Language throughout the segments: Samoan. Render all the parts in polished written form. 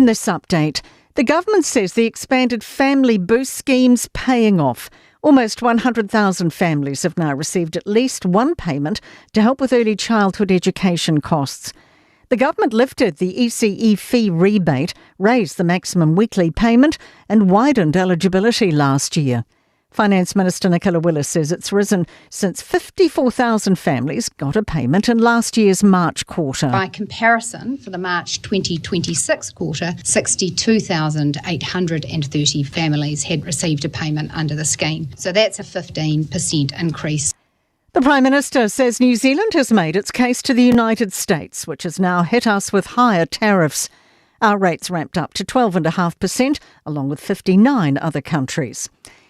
In this update, the government says the expanded family boost scheme's paying off. Almost 100,000 families have now received at least one payment to help with early childhood education costs. The government lifted the ECE fee rebate, raised the maximum weekly payment, and widened eligibility last year. Finance Minister Nicola Willis says it's risen since 54,000 families got a payment in last year's March quarter. By comparison, for the March 2026 quarter, 62,830 families had received a payment under the scheme. So that's a 15% increase. The Prime Minister says New Zealand has made its case to the United States, which has now hit us with higher tariffs. Our rates ramped up to 12.5%, along with 59 other countries.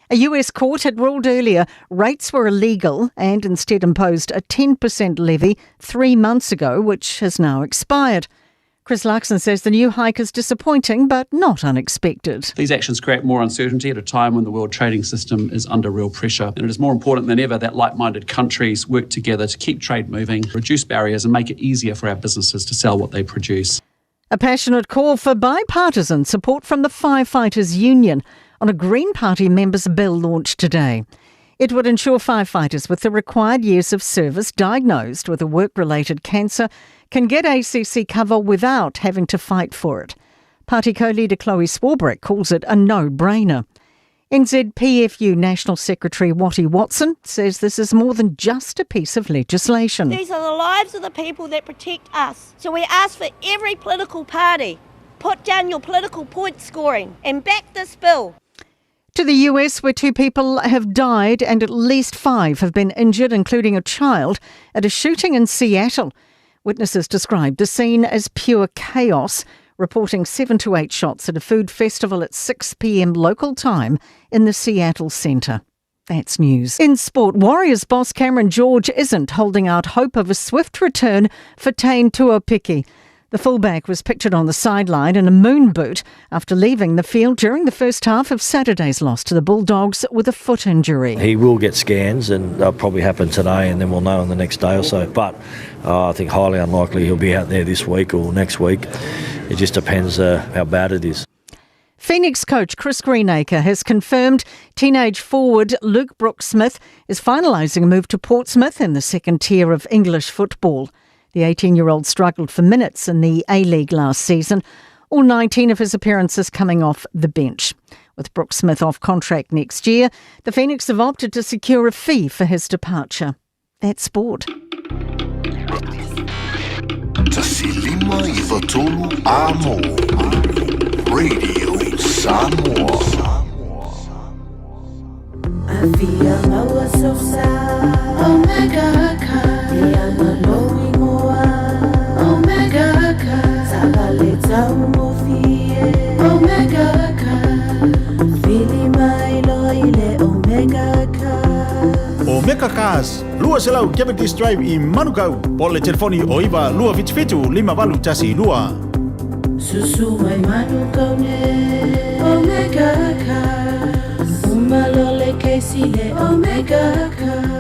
A US court had ruled earlier rates were illegal and instead imposed a 10% levy 3 months ago, which has now expired. Chris Luxon says the new hike is disappointing but not unexpected. These actions create more uncertainty at a time when the world trading system is under real pressure. And it is more important than ever that like-minded countries work together to keep trade moving, reduce barriers and make it easier for our businesses to sell what they produce. A passionate call for bipartisan support from the Firefighters Union on a Green Party members' bill launched today. It would ensure firefighters with the required years of service diagnosed with a work-related cancer can get ACC cover without having to fight for it. Party co-leader Chloe Swarbrick calls it a no-brainer. NZPFU National Secretary Wattie Watson says this is more than just a piece of legislation. These are the lives of the people that protect us. So we ask for every political party, put down your political point scoring and back this bill. To the US, where 2 people have died and at least 5 have been injured, including a child, at a shooting in Seattle. Witnesses described the scene as pure chaos, reporting 7 to 8 shots at a food festival at 6 p.m. local time in the Seattle Centre. That's news. In sport, Warriors boss Cameron George isn't holding out hope of a swift return for Tane Tuaupiki. The fullback was pictured on the sideline in a moon boot after leaving the field during the first half of Saturday's loss to the Bulldogs with a foot injury. He will get scans and they'll probably happen today and then we'll know in the next day or so. But I think highly unlikely he'll be out there this week or next week. It just depends how bad it is. Phoenix coach Chris Greenacre has confirmed teenage forward Luke Brooks-Smith is finalising a move to Portsmouth in the second tier of English football. The 18-year-old struggled for minutes in the A-League last season, all 19 of his appearances coming off the bench. With Brooks-Smith off contract next year, the Phoenix have opted to secure a fee for his departure. That's sport. Radio Samoa. Omega Cars, 200 Cavendish Drive i Manukau. Po le telefoni o iva lua fitu fitu lima valu tasi lua. Susu mai Manukau ne Omega Cars. Umalole keisi le Omega Cars.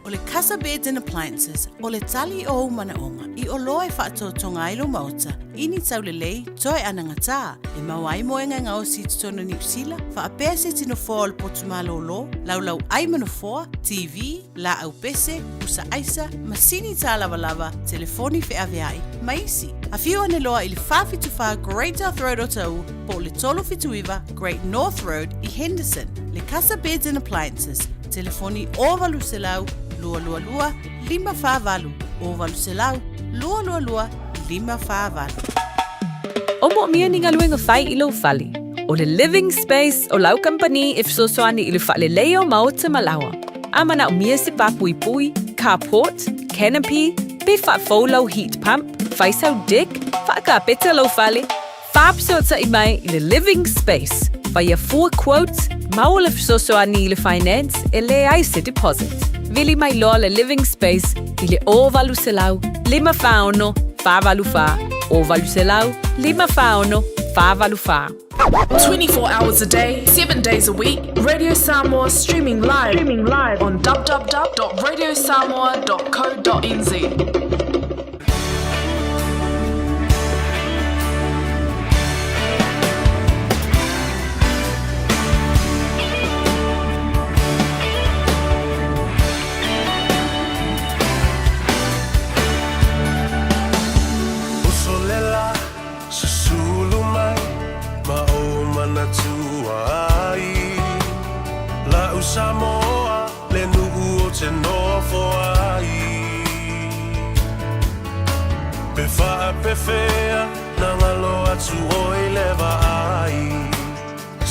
O le Casa Beds and Appliances, o le tali o umana onga, i o loa e whaatotonga ai lo maota, ini taulelei, toe anangata, e mauai moenga ngā o si totonu New Zealand, whaapea se tino foa o le potu malolo, laulau ai manu foa, TV, la au pese, usa aisa, masini tā lava lava, telefoni wheaweai, maisi. A whiu ane loa i le 474 Great South Road o Tau, po le 379 Great North Road i Henderson, le Casa Beds and Appliances, telefoni o valuselau, lua lua lua, lima wha valu, o valuselau, lua lua lua, lima wha valu. O mo mia ni ngaluenga whai i lau fale. O le living space o lau company e fesoasoani i le faalelei o maota ma laoa. A mana o mia se pā puipui, carport, canopy, pe faafou lau heat pump, faisau deck, faakapeta lau fale, faapesootai mai i le living space. Faia fua quotes, maua le fesoasoani i le finance e leai se deposit. Vili mai loa le living space i le o valu selau, lima whaono, wha valu wha, o valu selau, lima whaono, wha valu wha. 24 hours a day, 7 days a week, Radio Samoa streaming live on www.radiosamoa.co.nz. te nofo ai. Pe faapefea na galo atu oe i le vaai.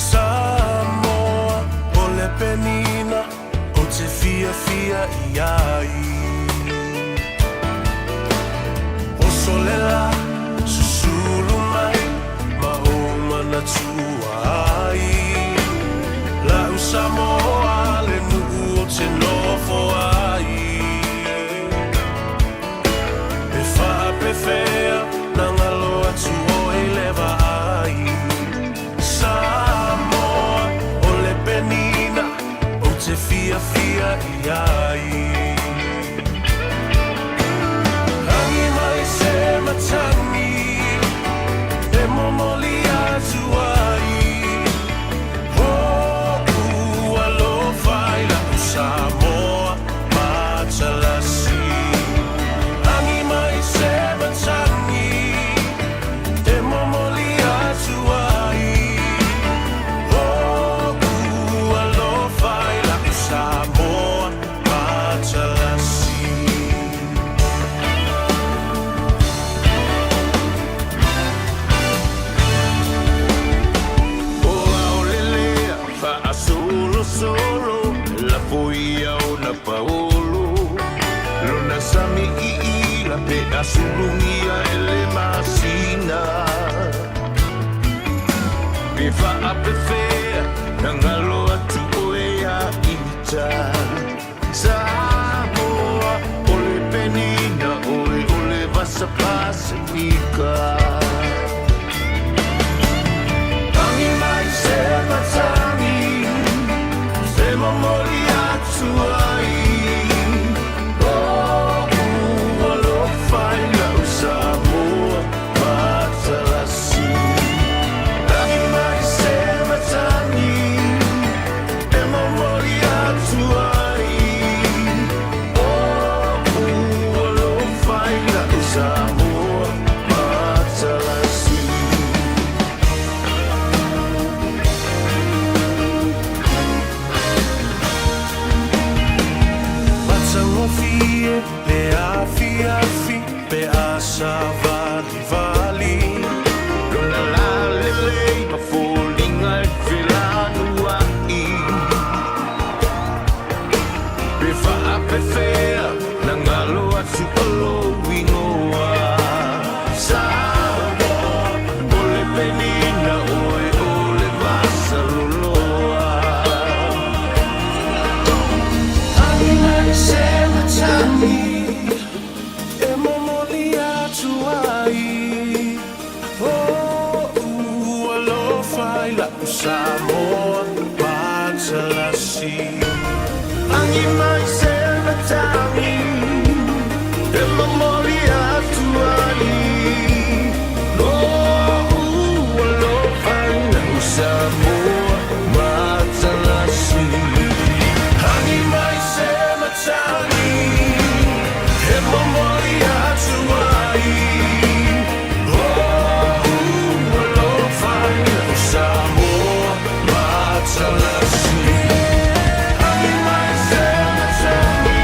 Samoa, o le penina ou te fiafia i ai. Oso le la, susulu mai ma ou manatua ai. La'u Samoa le nuu ou te nofo ai. Pe faapefea na galo atu oe i le vaai. Samoa, o le penina ou te fiafia i ai. Agi mai se matagi e momoli atu ai. O'u alofa i la'u Samoa matalasi. Agi mai se matagi e momoli atu ai. O'u alofa i la'u Samoa matalasi. O aolelea faasolosolo lafo ia ona paolo lona sami iila pe asulugia e le masina pe faapefea na galo atu oe ia ita Samoa o le penina oe o le vasa Pasifika. Agi mai se matagi e momoli atu ai. O'u alofa i la'u Samoa matalasi. Agi mai se matagi e momoli atu ai. O'u alofa i la'u Samoa matalasi. Matagofie le afiafi pe a savalivali. Lona lalelei ma foliga e felanua'i pe faapefea na galo atu o lou igoa. Samoa o le penina oe o le vasaloloa. Agi mai se matagi e momoli atu ai. O'u alofa i la'u Samoa matalasi. Agi mai se matagi e momoli atu ai. O'u alofa i la'u Samoa matalasi. Agi mai se matagi e momoli atu ai. O'u alofa i la'u Samoa matalasi. Agi mai se matagi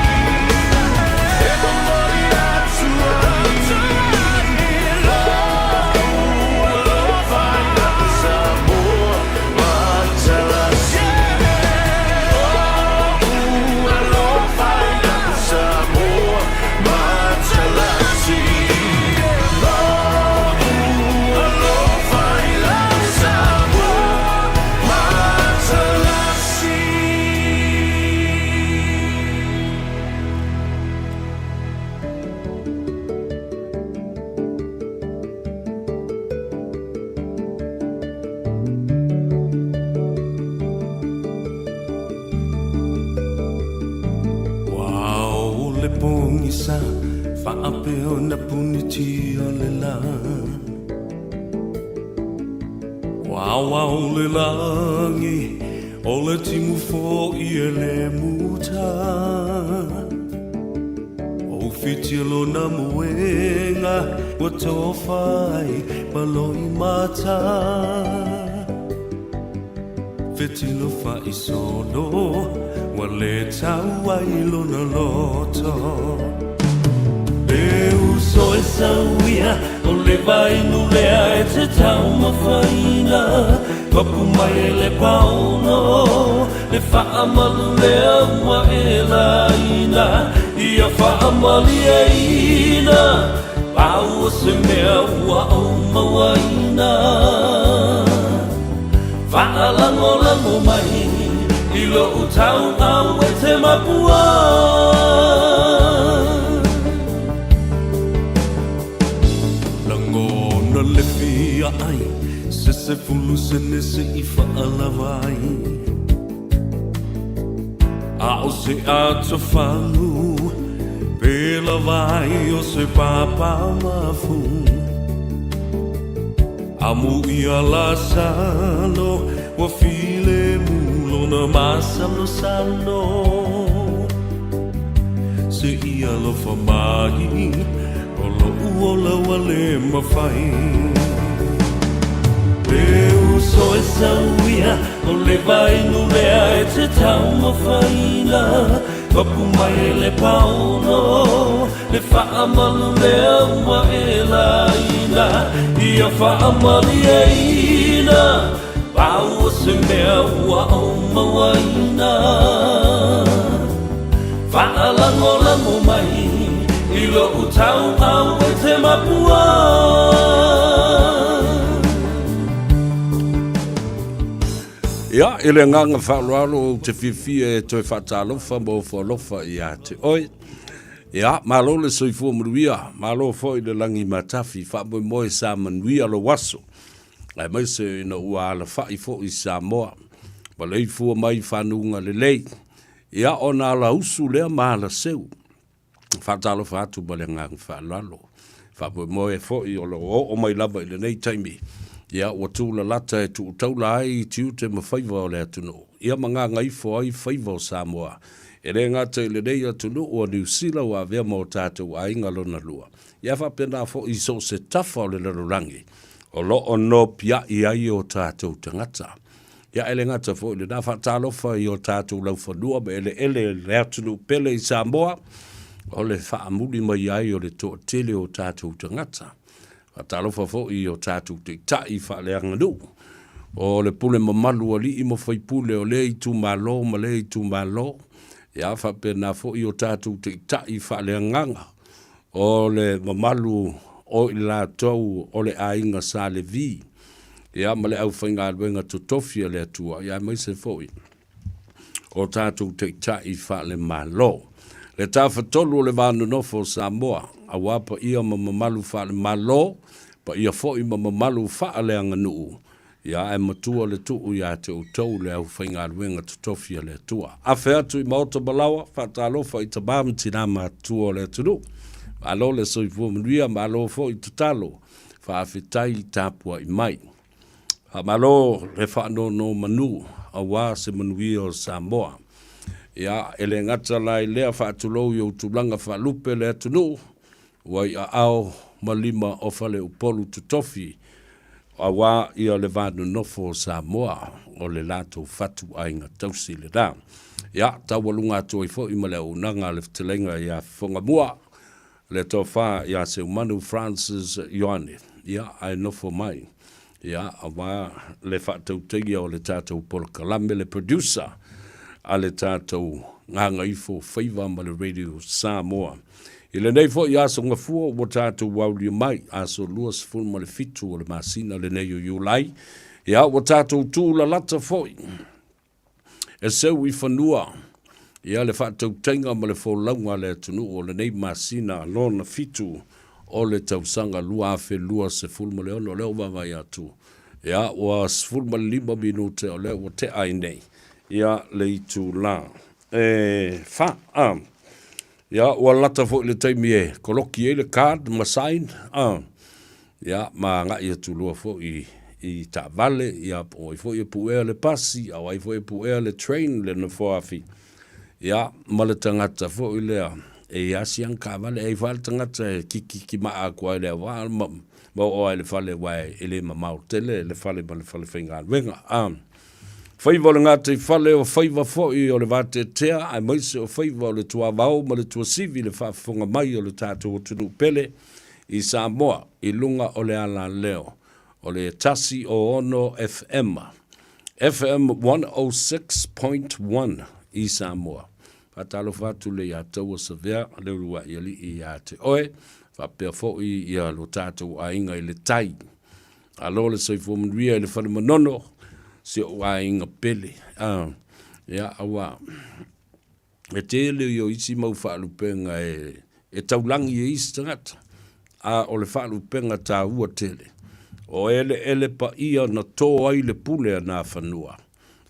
e momoli atu ai. O'u alofa i la'u Samoa matalasi. O'u alofa i la'u Samoa matalasi. O'u alofa i la'u Samoa matalasi. Ua ao le pogisa faapea ona punitia le lā. Ua aoao le lagi o le timu fo'i e lē muta. O fitia lona moega ua tofa ai ma loimata. Fetilo fa'isolo Ua le tau ai lona loto. E uso e sauia o le vainu lea e te taumafaina. Papu mai e le paono le faamalu lea ua e laina. Ia faamalieina pau o se mea ua ou mauaina. Faalagolago mai i lou tauau e te mapua. Lagona le fia ai se 10 sene se i faalava ai. A o se atofagu pe lava ai o se papa mafu. Amu ia Lasalo ua filemu lona masalosalo. Se i alofa mai o loʻu ola ua le mafai. E uso e sauia o le vainu lea e te taumafaina. Papu mai e le paono le faamalu lea ua e laina. Ia faamalieina pau o se mea ua ou mauaina. Faalagolago mai i lou tauau e te mapua. Ia, i le agaga faaaloalo ou te fiafia e toe faatalofa ma ofo alofa ia te oe. Ia, malo le soifua manuia, malo foi le lagi matafi, faamoemoe sa manuia lou aso, aemaise ina ua alafai foi i Samoa, maleifua mai i fanuga lelei. Ia, ona alausu lea ma alaseu. Faatalofa atu ma le agaga faaaloalo. Faamoemoe foi o lo o oo mai lava i lenei taimi, ia ua tūlalata e tuutaula ai tiute ma faiva o le atunuu, ia ma gagaifo ai faiva o Samoa. E le gata i lenei atunuu o Niu Sila ua avea ma o tatou aiga lona lua, ia faapena foi i so o se tafa o le lalolagi o lo o nopiai ai o tatou tagata. Ia, e le gata foi i lena, faatalofa i o tatou laufanua ma eleele i le atunuu pele i Samoa, o le faamuli mai ai o le toatele o tatou tagata. Faatalofa foi i o tatou taitai faaleaganuu, o le pule mamalu alii ma faipule o lea itumalo ma lea itumalo, ia faapena foi o tatou taitai faaleagaga, o le mamalu o i latou o le aiga Sa Levi, ia ma le aufaigaluega totofi a le Atua, ia aemaise foi o tatou taitai faale-Malo. Le Tafatolu o le Va Nonofo o Samoa, aua paia ma mamalu faale-Malo, paia foi ma mamalu faaleaganuu, Ia ae matua le tuu ia te outou le aufaigaluega totofi a le Atua. Afe atu i maota malaoa, faatalofa i tama ma tina matutua o le atunuu. Malo le soifua manuia, malo foi tatalo, faafetai tapuai mai. Faamalo le faanonomanu aua se manuia o Samoa. Ia, e le gata la i lea faatulou i ou tulaga faalupe le atunuu, ua i aao ma lima o Faleupolu totofi Aua ia le va nonofo o Samoa, o le latou fatu aiga tausi lena. Ia, taualuga atu ai foi ma le auaunaga a le fetalaiga ia Fofogamua, le tofa ia Seumanu Francis Ioane, ia, ae nofo mai, ia, aua le faatautaia o le tatou polokalame, le producer a le tatou Gagaifo Faiva ma le Radio Samoa. I lenei foi aso gafua ua tatou aulia mai, aso 27 o le masina lenei o Iulai, ia ua tatou tūlalata foi e seu i fanua ia le faatautaiga ma le folauga a le atunuu o lenei masina lona fitu o le tausaga 2026. O lea ua vaavaai atu, ia ua 15 minute o lea ua tea ai nei ia le itula e fa. Ia, ua lata foi le taimi e koloki ai le card ma sign, a, ia, ma agai atu loa foi i taavale, ia, po o ai foi e puea le pasi, a o ai foi e puea le train, le nofoafi, ia, ma le tagata foi lea e i ai si ana taavale, e i ai foi lava le tagata e kikikimaa atu lava i le auvaa ma oo lava i le fale aua e le mamao tele le fale ma le falefaigaluega, a. Faiva o le gataifale, o faiva foi o le vateatea, aemaise o faiva o le tuavao ma le tuasivi i le faafofoga mai o le tatou atunuu pele i Samoa i luga o le alaleo o le 106 FM, FM 106.1 i Samoa. Faatalofa atu le ia Taua Savea, le uluai alii ia te oe, faapea foi ia lo tatou aiga i le tai. Alo le soifua manuia i le fale manono, si ou aiga pele. Ah, ia, aua, e tele ia o isi mau faalupega e, e taulagi e isi tagata, a o le faalupega taua tele, o eleele paia na tō ai le pule a Nafanua,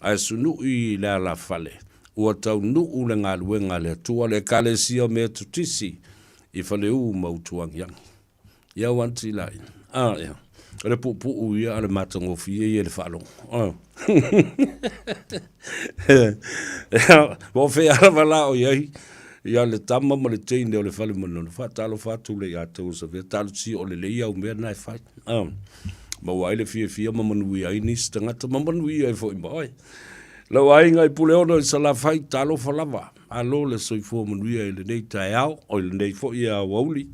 ae sunui i le alafale, ua taunuu le galuega a le Atua, le Ekalesia Metotisi i Faleu ma Utuagiagi. Ia ua anti la ia. Ah, ia. O le puupuu ia a le matagofie ia i le faalogo. Ah. Ia, po o fea lava la o i ai, ia le tama ma le teine o le fale manono, faatalofa atu le ia te oe Savea, talosia o lelei au mea na e fai. Ah. Maua ai le fiafia ma manuia ai nisi tagata ma manuia ai foi ma oe. Lau aiga i Puleono i Salafai, talofa lava. Malo le soifua manuia i lenei taeao, o i lenei foi aoauli.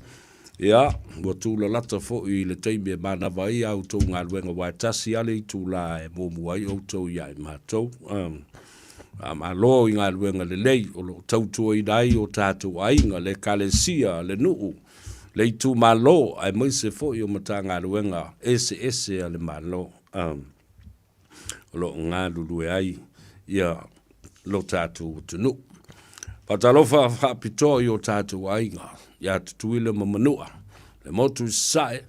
Ia, ua tūlalata foi i le taimi e manava ai a outou galuega aua e tasi lava le itulā e muamua ai outou ia i matou. Faamalo i galuega lelei o lo o tautuaina ai o tatou aiga, le Ekalesia, le nuu, le itumalo aemaise foi o Matagaluega eseese a le Malo. O lo o galulue ai ia lo tatou atunuu. Faatalofa faapitoa i o tatou aiga ia Tutuila ma Manua, le motu i Sasae,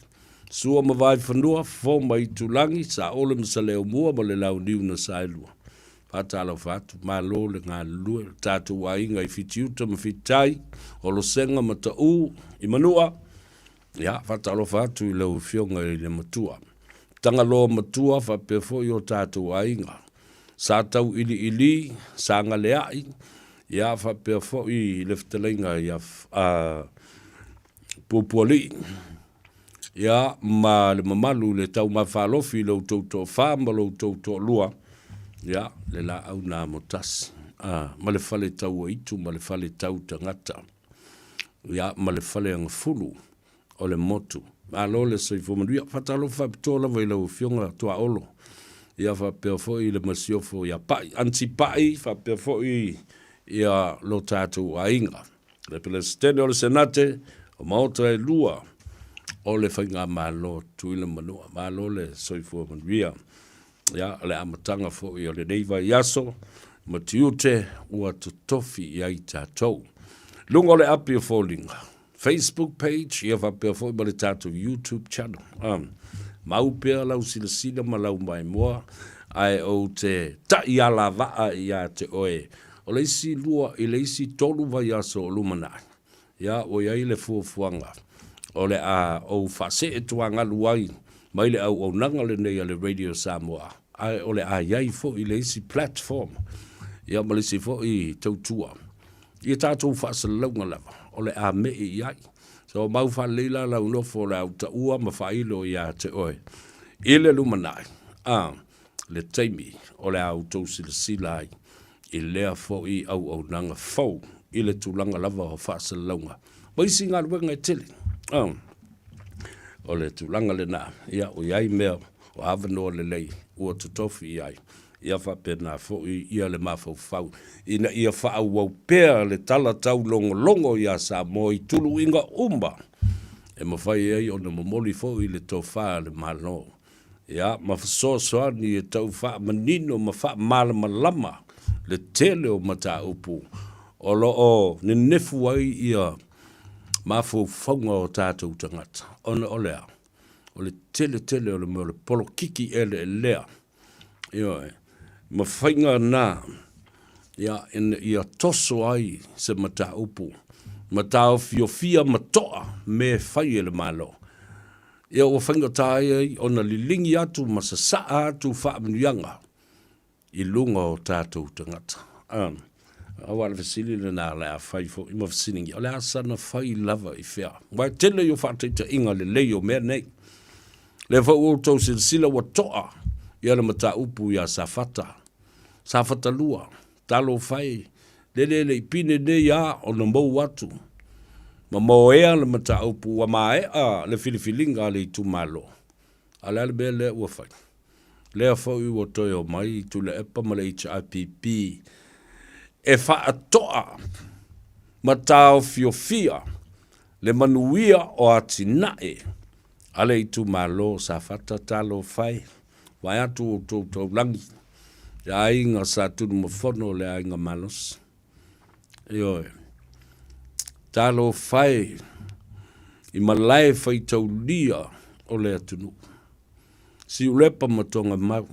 Sua ma Vaifanua, Fofo ma Itulagi, Saole ma Saleaaumua ma le Launiu na Saelua. Faatalofa atu, malo le galulue, le tatou aiga i Fitiuta ma Fititai, Olosega ma Taʻu i Manua, Ia, faatalofa atu i lau Afioga i le Matua. Tagaloa Matua faapea foi o tatou aiga. Sa Tauiliili, Sa Galeai, ia faapea foi le fetalaiga ia Puapualii, ia ma le mamalu i le Taumafalofi i lo outou toafa ma lo outou toalua, ia le laau na amotasi, ma le fale tauaitu ma le fale tautagata. ia ma le faleagafulu o le motu. Malo le soifua manuia. Faatalofa faapitoa lava i lau Afioga Tuaolo, ia faapea foi le masiofo ia Pai, Aunty Pai, faapea foi ia lo tatou aiga. Le Peresetene o le Senate, o Maota e lua o le Faigamalo Tutuila Manua. Malo le soifua manuia. Ia, o le amataga foi o lenei vaiaso ma tiute ua totofi i ai tatou. Luga o le api o foliga, Facebook page, ia faapea foi ma le tatou YouTube channel. Mau pea lau silasila ma lau maimoa, ae ou te ta'i alavaa ia te oe o le isi lua i le isi tolu vaiaso o lumanai. Ia, ua i ai le fuafuaga o le a ou faasee tuagalu ai mai le auaunaga lenei a le Radio Samoa, ae o le a i ai foi le isi platform, ia ma le isi foi tautua i a tatou faasalalauga lava o le a me'i i ai. So, mau faalelei la lau nofo o le a ou taua ma faailo ia te oe i le lumanai, a, le taimi o le a outou silasila ai i lea foi auaunaga fou i le tulaga lava o faasalalauga ma isi galuega e tele. O le tulaga lena, ia, ua i ai mea o avanoa lelei ua totofi i ai, ia faapena foi ia le mafaufau ina ia faaauau pea le tala taulogologo iā Samoa i tuluiga uma e mafai ai ona momoli foi le tofa a le Malo. Ia, ma fesoasoani e tau faamanino ma faamalamalama le tele o mataupu o lo o nenefu ai ia mafaufauga o tatou tagata, ona o le a? O le tele tele o le mea o le polokiki eleelea, ioe, ma faiga na, ia, ina ia toso ai se mataupu ma taofiofia ma toa mea e fai e le Malo. Ia ua faigata ai ona liligi atu ma sasaa atu faamanuiaga i luga o tatou tagata. Aua o le fesili lena o le a fai foi ma fesiligia, o le a sana fai lava i fea? Aua e tele ia faataitaiga lelei o mea nei. Lea foi ua outou silasila ua toa ia le mataupu ia Safata. Safatalua, talofa e, lele le i pine nei a ona mou atu ma moea le mataupu ua maea le filifiliga a le itumalo. A o le a le mea lea ua fai? Lea foi ua toe omai Tuilaepa ma le HRPP e faatoa ma taofiofia le manuia o atinae a le itumalo Safata. Talofa e, vaeatu outou taulagi, le aiga Sa Tunumafono, le aiga malosi. Ioe. Talofa e i malae faitaulia o le atunuu. Siulepa ma Togamau.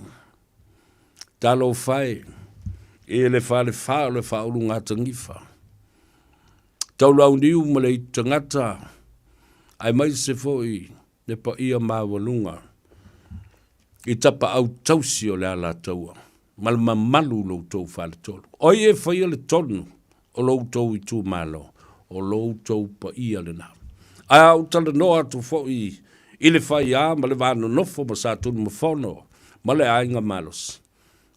Talofa e i le falefa o le faaulugatanifa. Taulauniu ma le aitu tagata, aemaise foi le paia maualuga i tapaau tausi o le Alataua ma le mamalu i lo outou faletolu. O ai e faia le tonu o lo outou itumalo? O lo outou paia lena. Ae a ou talanoa atu foi i le faiā ma le va nonofo ma Satunumafono ma le aiga malosi,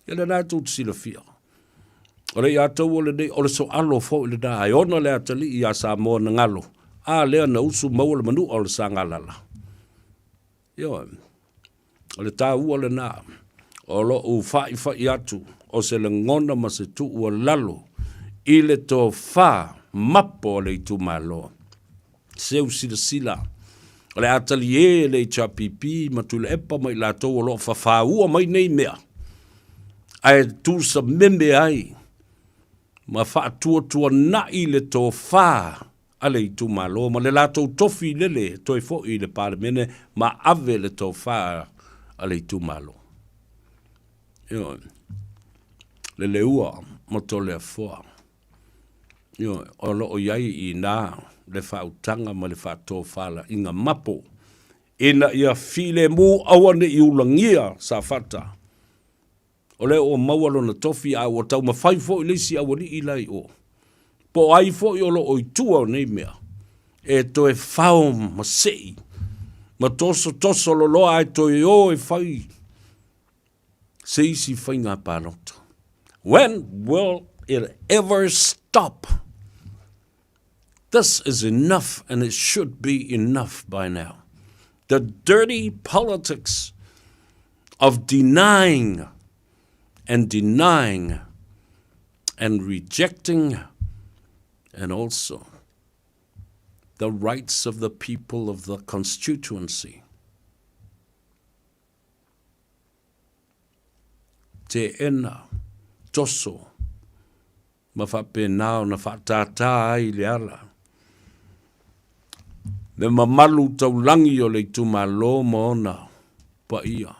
ia lena tou te silafia. O le iātaua lenei, o le soalo foi lena e ona le atalii iā Samoa na galo, a lea na usu maua le manua o le Sagalala. Ioe, o le taua lena o lo'u fa'ifa'i atu o se lagona ma se tuualalo i le tofa mapo a le itumalo. Seu silasila, o le a taliē le HRPP ma Tuilaepa ma i latou o lo o fafāua mai nei mea, ae tusameme ai ma faatuatuana'i le tofa a le itumalo ma le latou tofi lele toe foi i le Palemene ma ave le tofa a le itumalo. Ioe. Le leua ma Toleafoa. Ioe, o lo o i ai i ina le faautaga ma le faatofalaiga mapo ina ia filemu aua ne i ulagia Safata. O lea ua maua lona tofi a ua taumafai foi le isi aualii la i o. Po o ai foi o lo o i tua o nei mea e toe fao ma sei ma tosotoso loloa ae toe o e fai se isi faiga palota. When will it ever stop? This is enough and it should be enough by now. The dirty politics of denying and denying and rejecting and also the rights of the people of the constituency. Teena, toso, ma faapena ona faatātā ai le ala. Le mamalu taulagi o le itumalo ma ona paia,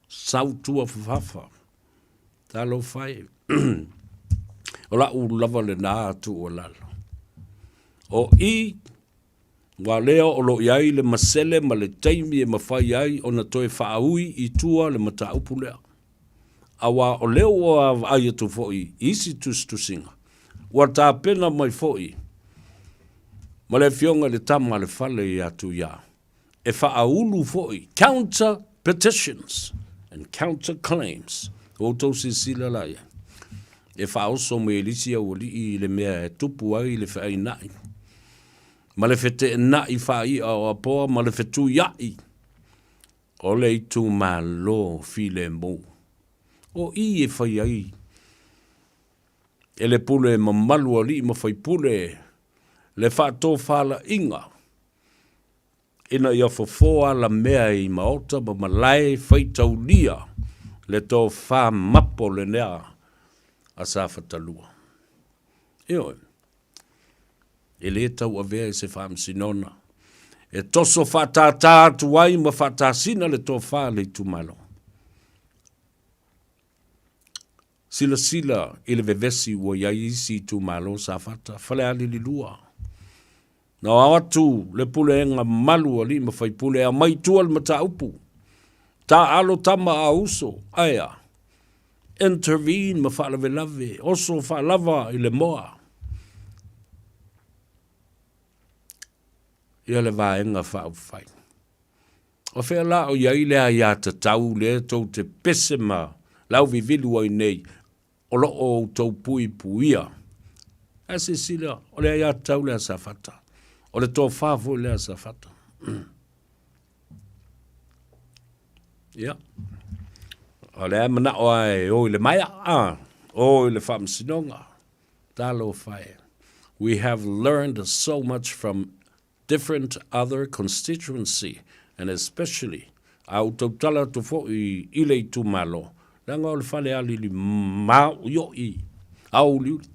sautua fafafa, talofa e. O la'u lava lenā tuualalo. O i Aua lea o lo o i ai le masele ma le taimi e mafai ai ona toe faaui i tua le mataupu lea. Aua o lea ua vaai atu foi i isi tusitusiga, ua tapena mai foi ma le Afioga i le Tama a le Fale ia Tuia e faaulu foi counter petitions and counter claims. Ua outou silasila la i ai, e faaoso mai e le isi aualii i le mea e tupu ai le feaina'i. ma le feteenai faai'a o Apoa ma le fetuia'i o le itumalo filemu. O i e fai ai e le pule mamalu alii ma faipule le faatofalaiga ina ia fofo alamea i maota ma malae faitaulia le tofa mapo lenea a Safatalua. Ioe. E lē tauavea i se faamasinoga e toso faatātā atu ai ma faatasina le tofa a le itumalo. Silasila i le vevesi ua i ai isi itumalo Safata, Falealili 2. Na o atu le pulega malu a alii ma faipule e aumai i tua le mataupu. Taaalo tama a uso, ae a? Intervene ma faalavelave, oso faalava i le moa. Ia le Vaega Faaupufai. O fea la o i ai le aiatatau lea tou te pese ma lauvivilu ai nei? o lo o outou puipuia. Ae silasila, o le aiatatau lea a Safata. O le tofa foi lea a Safata. Ia. O lea manao lava e o i le maea, a, o i le faamasinoga. Talofa e. We have learned so much from different other constituency and especially a ou tautala atu foi i le itumalo, leaga o le fale alili maoioi aoaliuli.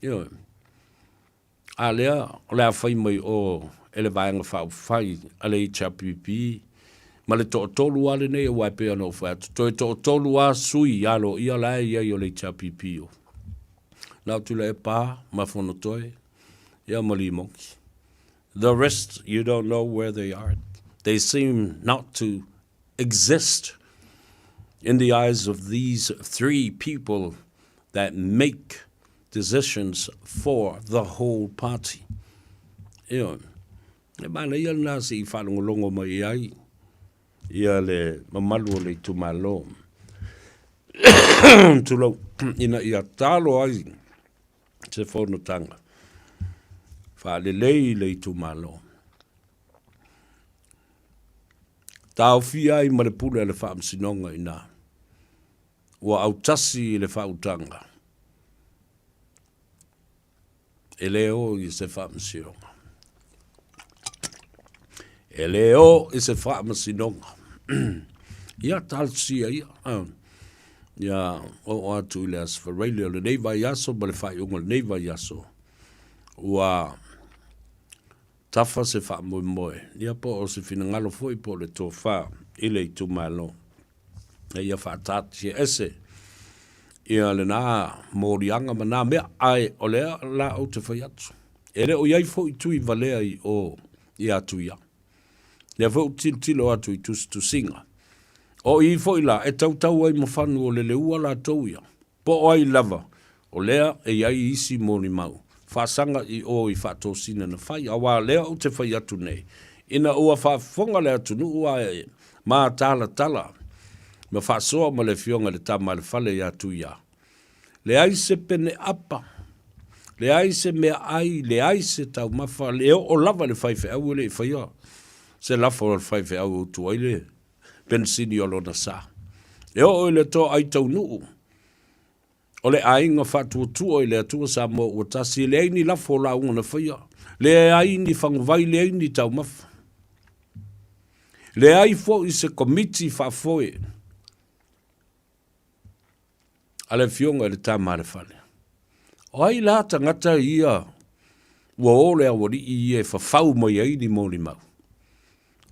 Ioe. A lea o le a fai mai o e le Vaega Faaupufai a le HRPP ma le toatolu lava lenei aua e pei ona ou fai atu, toe toatolu lava sui aloaia la e i ai o le HRPP o na o Tuilaepa ma Fonotoe ia ma Limoki. The rest you don't know where they are. They seem not to exist in the eyes of these three people that make decisions for the whole party. Ioe. E manaia lena se i faalogologo mai ai ia le mamalu o le itumalo. Tulou, ina ia talo ai se fonotaga faalelei le itumalo. Taofia ai ma le pule a le Faamasinoga ina ua autasi i le faautaga e le o i se Faamasinoga. E le o i se Faamasinoga. Ia, talosia ia. Ia, oo atu i le Aso Faraile o lenei vaiaso ma le faaiuga o lenei vaiaso, ua Tafa se faamoemoe, ia po o se finagalo foi po o le tofa i le itumalo ina ia faataatia ese ia lena moliaga ma na mea, ae o lea la ou te fai atu, e le o i ai foi tui valea i o ia Tuia. Lea foi ou te tilotilo atu i tusitusiga. O i foi la e tautau ai ma fanu o Leleua latou ia. Po o ai lava, o lea e i ai isi molimau faasaga i o i faatosina na fai, auā lea ou te fai atu nei, ina ua faafofoga le atunuu ae matalatala ma faasoa ma le Afioga i le Tama a le Fale ia Tuia. Leai se pene apa, leai se meaai, leai se taumafa, le oo lava i le faifeau e le i faia se lafo a le faifeau e utu ai le penisini o lona sa. E oo i le toai taunuu o le aiga faatuatua i le Atua Samoa ua tasi, e leai ni lafo o lauga na faia, leai ni faguvai, leai ni taumafa. Leai foi se komiti faafoe a le Afioga i le Tama a le Fale. O ai la tagata ia ua o le aualii ia e fafau mai ai ni molimau?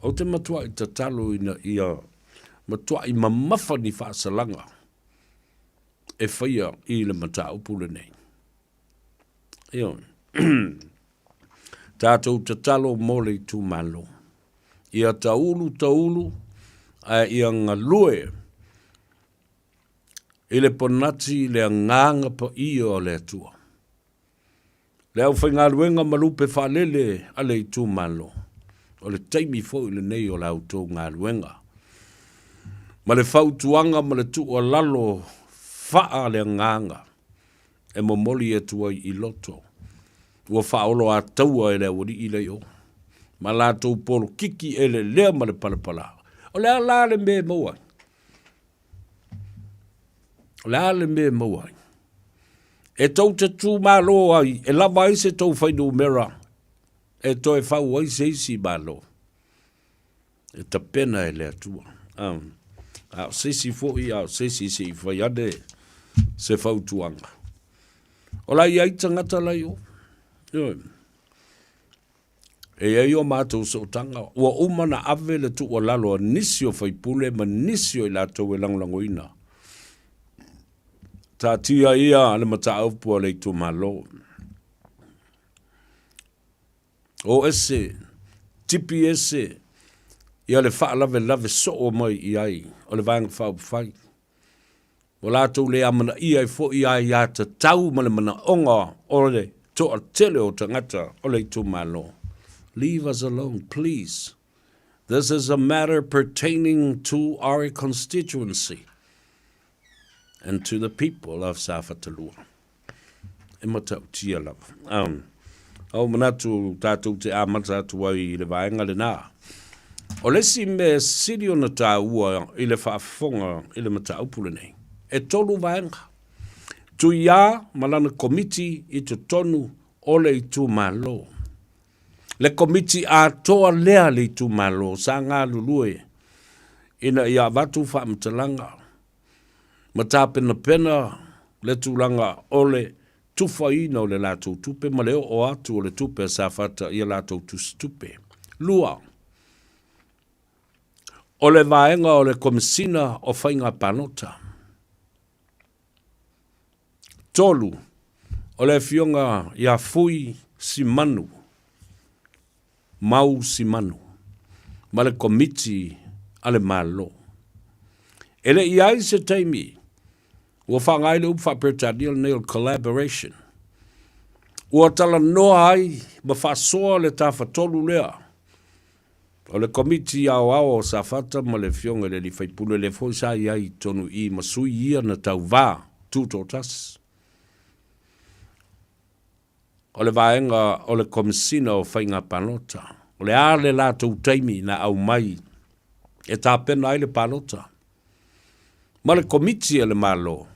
Ou te matuai tatalo ina ia matuai mamafa ni faasalaga e faia i le mataupu lenei. Ioe. Tatou tatalo mo le itumalo. Ia taulu taulu ae ia galue i le ponati i le agaga paia o le Atua. Le aufaigaluega ma lupe faalele a le itumalo, o le taimi foi lenei o la outou galuega. Ma le fautuaga ma le tuualalo faa le agaga e momoli atu ai i loto, ua faaoloataua e le aualii lea i o, ma latou polokiki elelea ma le palapala. O le a la le mea e maua ai? O le a le mea e maua ai? E tou te tumalo ai, e lava ai se tou fuainumera e toe fau ai se isi Malo. E tapena e le Atua. A o se isi foi, a o se isi se i fai ane se fautuaga. O la i ai tagata la i o. Ioe. E i ai o matou sootaga, ua uma ona ave le tuualalo a nisi o faipule ma nisi o i latou e lagolagoina. Taatia ia le mataupu a le itumalo. O ese, tipi ese ia le faalavelave soo mai i ai o le Vaega Faaupufai. Ua latou le amanaia ai foi aiatatau ma le manaoga o le toatele o tagata o le itumalo. Leave us alone, please. This is a matter pertaining to our constituency. and to the people of Safata 2. E matautia lava. Um, au manatu tātou te āmata atu ai i le vaenga lenā. O le isi mea sili ona tāua i le faafofoga i le mataupu lenei, e tolu vaega. Tuiā ma lana komiti i totonu o le itumalo. Le komiti atoa lea a le itumalo sa galulue ina ia avatu faamatalaga ma tapenapena le tulaga o le tufaina o le latou tupe ma le oo atu o le tupe a Safata i a latou tusitupe. 2. O le vaega o le Komesina o Faiga Palota. 3. O le Afioga ia Fui Simanu, Mau Simanu, ma le Komiti a le Malo. E le i ai se taimi ua faaaoga ai le upu faa-Peretania lenei o le collaboration, ua talanoa ai ma faasoa le tafatolu lea o le Komiti Aoao o Safata ma le Afioga i le Alii Faipule, lea foi sa i ai i totonu i i ma sui ia na tauvā tutoatasi. O le vaega o le Komesina o Faiga Palota, o le a le latou taimi na aumai e tapena ai le palota ma le Komiti a le Malo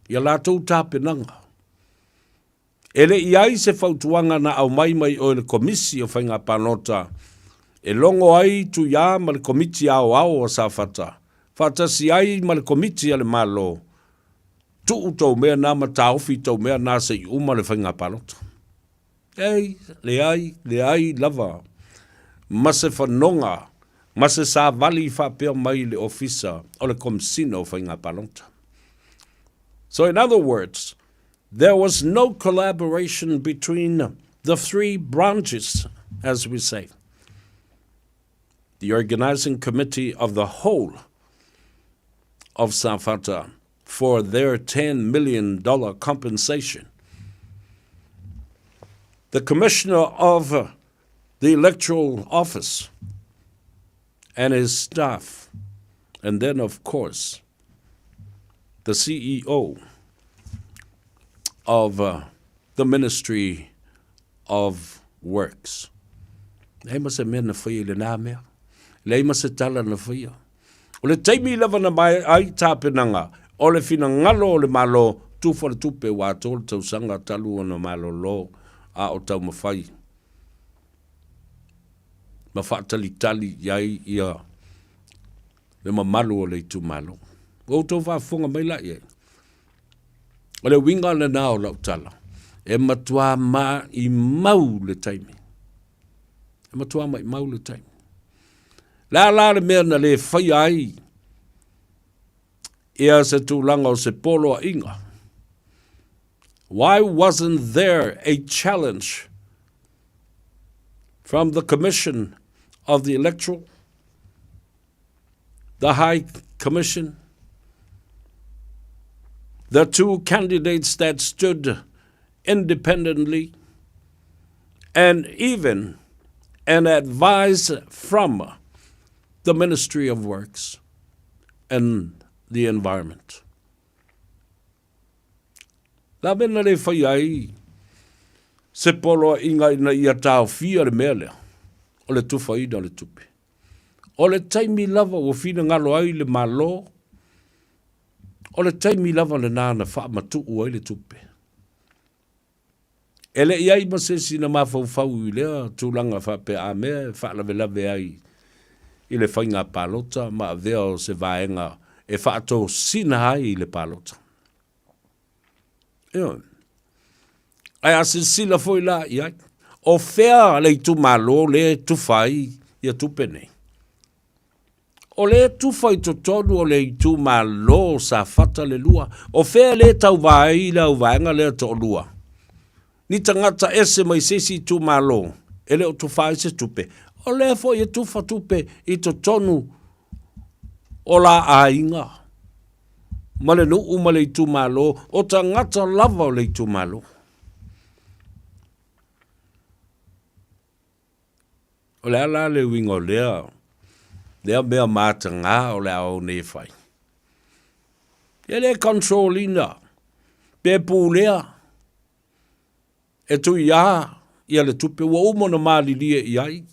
ia latou tapenaga. E le i ai se fautuaga na aumai mai oe le Komisi o Faiga Palota e logo ai Tuiā ma le Komiti Aoao a Safata faatasi ai ma le Komiti a le Malo Tuu tou mea na ma taofi tou mea na se i uma le faiga palota. Ei, leai, leai lava ma se fanoga ma se savali faapea mai le Ofisa o le Komesina o Faiga Palota. So in other words, there was no collaboration between the three branches, as we say. The organizing committee of the whole of Safata for their $10 million compensation. The commissioner of the electoral office and his staff, and then, of course, the CEO of uh, the Ministry of Works. Leai ma se mea na whaia i lenā mea. Leai ma se tala na whaia. O le taimi lava na mae ai tapenaga, o le finagalo o le Malo, tufa le tupe ua atoa le tausaga talu ona malolo a o taumafai ma faatalitali i ai ia le mamalu o le itumalo. Ua outou faafofoga mai la i ai. O le uiga lena o lau tala, e matua maimau le taimi. E matua maimau le taimi. Le a la le mea na le faia ai ia se tulaga o se poloaiga. Why wasn't there a challenge from the Commission of the Electoral, the High Commission, the two candidates that stood independently, and even an advice from the Ministry of Works and the Environment. La mea na le whai ai se poloaiga ina ia taofia le mea lea o le tufaina o le tupe. O le taimi lava ua finagalo ai le Malo, o le taimi lava lenā na faamatuu ai le tupe. E le i ai ma se isi na mafaufau i lea tulaga faapea a mea e faalavelave ai i le faiga palota ma avea o se vaega e faatosina ai i le palota. Ioe. Ae a silasila foi la i ai, o fea le itumalo lea e tufa ai ia tupe nei? O lea e tufa i totonu o le itumalo o Safata le lua. O fea lea e tauva ai le auvaega lea toalua? Ni tagata ese mai se isi itumalo e le o tufa ai se tupe. O lea foi e tufa tupe i totonu o la aiga ma le nuu ma le itumalo, o tagata lava o le itumalo. O le a la le uiga o lea, lea mea matagā o le a ou nei e fai? E le control ina pe pulea e tuiā ia le tupe ua uma ona malilie i ai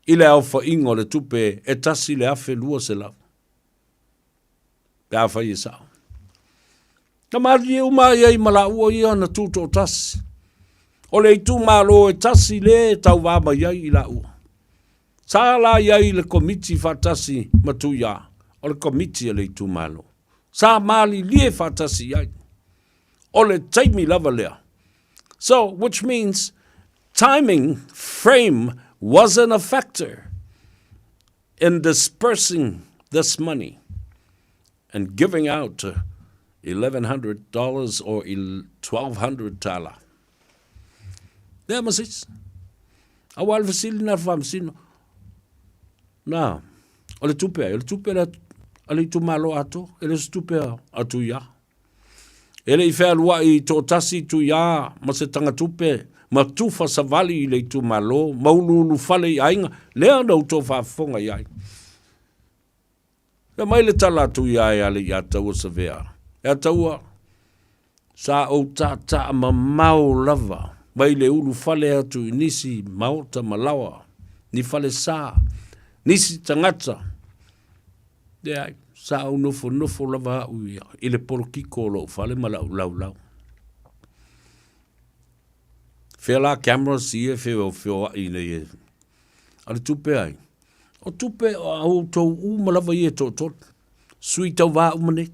i le aofaiga o le tupe e $1,200. Pe afai e sao. Na malilie uma ai ai ma laua ia na tutoatasi. O le itumalo e tasi le tauva mai ai i laua. Sa la i ai le komiti faatasi ma Tuiā, o le komiti a le itumalo. Sa malilie faatasi i ai. O le taimi lava lea. So, which means timing frame wasn't a factor in dispersing this money and giving out $1,100 or 1,200 tala. Lea ma se isi. Aua le fesili na le faamasino. Na, o le tupe ai, o le tupe le a le itumalo atoa, e le o se tupe a Tuiā. E le i fealuai toatasi Tuiā ma se tagatupe ma tufa savali i le itumalo ma uluulufale i aiga, lea na outou faafofoga i ai. Fai mai le tala a Tuiā e ale ia Taua Savea, Ea Taua, sa ou taataa mamao lava mai le ulufale atu i nisi maota ma laoa, ni falesa, nisi tagata, Leai, sa ou nofonofo lava au ia i le polokiko o lou fale ma lau laulau. Fea la cameras ia e feofeoai nei e. A le tupe ai? O tupe a outou uma lava ia e toatolu. Sui tauvā uma nei.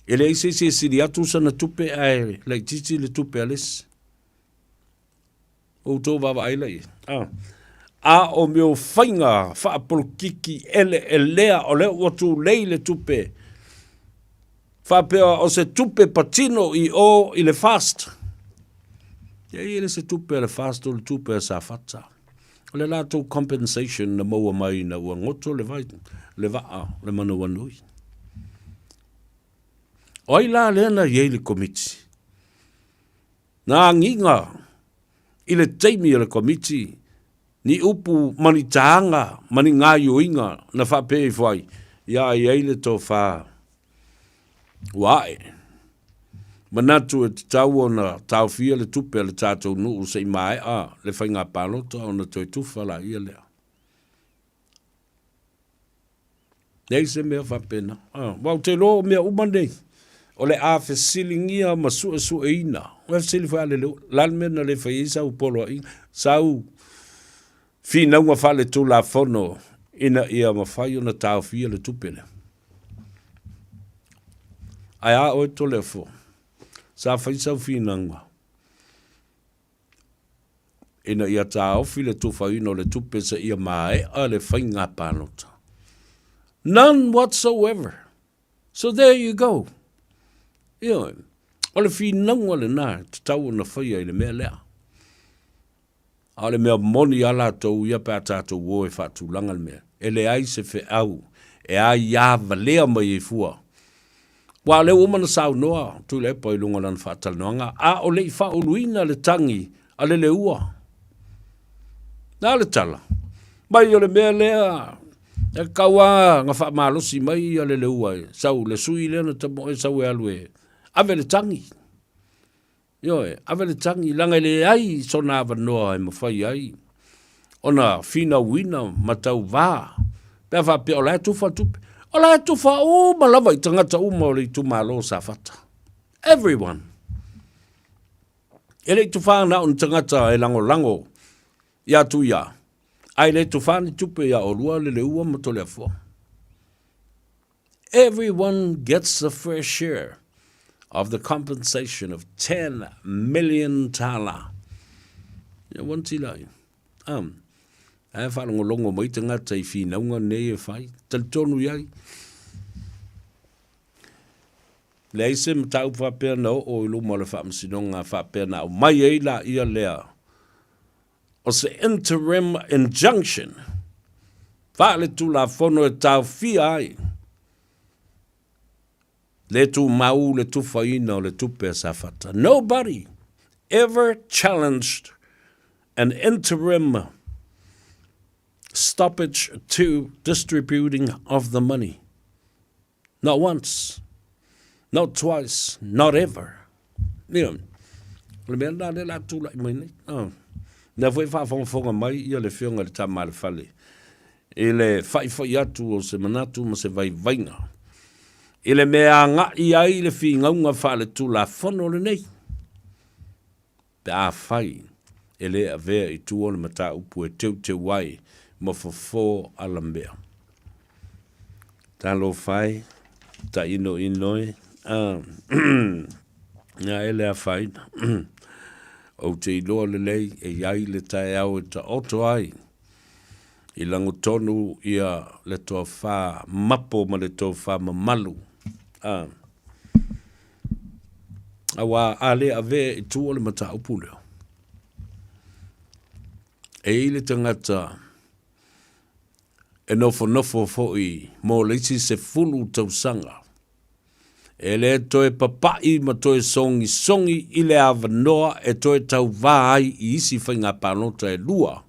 E leai se isi e sili atu sana tupe ae laitiiti le tupe a le isi. Outou vaavaai la i ai. A o mea o faiga faapolokiki eleelea o lea ua tulei le tupe faapea o se tupe patino i o i le FAST. Ia e le se tupe a le FAST o le tupe a Safata. O le latou compensation na maua mai ina ua goto le vai, le vaa, le manawanui. O ai la lea na i ai le komiti? Na agiga i le taimi o le Komiti ni upu ma ni tāga ma ni gaioiga na faapea ifo ai, ia i ai le tofā ua ae. Manatu e tatau ona taofia le tupe a le tatou nuu se i maea le faiga palota ona toe tufa laia lea. Leai se mea faapena. Aua ou te iloa o mea uma nei, o le a fesiligia ma suesueina. Ua fesili foi a le leo, la le mea na le fai ai sau poloaiga, sau finauga faaletulafono ina ia mafai ona taofia le tupe lea. Ae a oe Toleafoa, sa fai sau finauga ina ia taofi le tufaina o le tupe seia maea le faiga palota. None whatsoever. So there you go. Ioe, o le finauga lena e tatau ona faia i le mea lea. A o le mea moni a latou ia pe a tatou o e faatulaga le mea, e leai se feau e aia valea mai ai fua. Aua o lea ua uma ona saunoa Tuilaepa i luga o lana faatalanoaga, a o le i faauluina le tagi a le Leua. Na le tala mai o le mea lea, e tatau lava ona faamalosi mai ia le Leua e sau le sui lea na tamoe sau e alu e ave le tagi. Ioe, ave le tagi, leaga e leai sona avanoa e mafai ai ona finauina ma tauvā pe a faapea o la e tufa le tupe. O la e tufa uma lava i tagata uma o le itumalo o Safata. Everyone. E le i tufā na o ni tagata e lagolago iā Tuiā, ae le tufā ni tupe iā olua Leleua ma Toleafoa. Everyone gets a fair share of the compensation of 10 million tala. Ia ua tila ai. Um, ae faalogologo mai tagata i finauga nei e fai. Talitonu i ai. Leai se mataupu faapea na oo i luma o le faamasinoga faapea na aumai ai laia lea o se interim injunction faaletulafono e taofia ai le tumau le tufaina o le tupe a Safata. Nobody ever challenged an interim stoppage to distributing of the money. Not once, not twice, not ever. Ia, o le mea lena lea o le a tulai mai nei. Ah. Lea foi e faafogafoga mai ia le Afioga i le Tama a le Fale i le faifai atu o se manatu ma se vaivaiga i le mea e agai ai le finauga faaletulafono lenei pe afai e le avea i tua le mataupu e teuteu ai ma fofo alamea. Talofa e, tainoino e, a e le afaina. Ou te iloa lelei e i ai le taeao e taoto ai i lagotonu ia le tofa mapo ma le tofa mamalu. A. Aua a le avea i tua le mataupu lea, e i ai le tagata e nofonofo foi mo le isi 10 tausaga, e le toe papaʻi ma toe sogisogi i le avanoa e toe tauvā ai i isi faiga palota e lua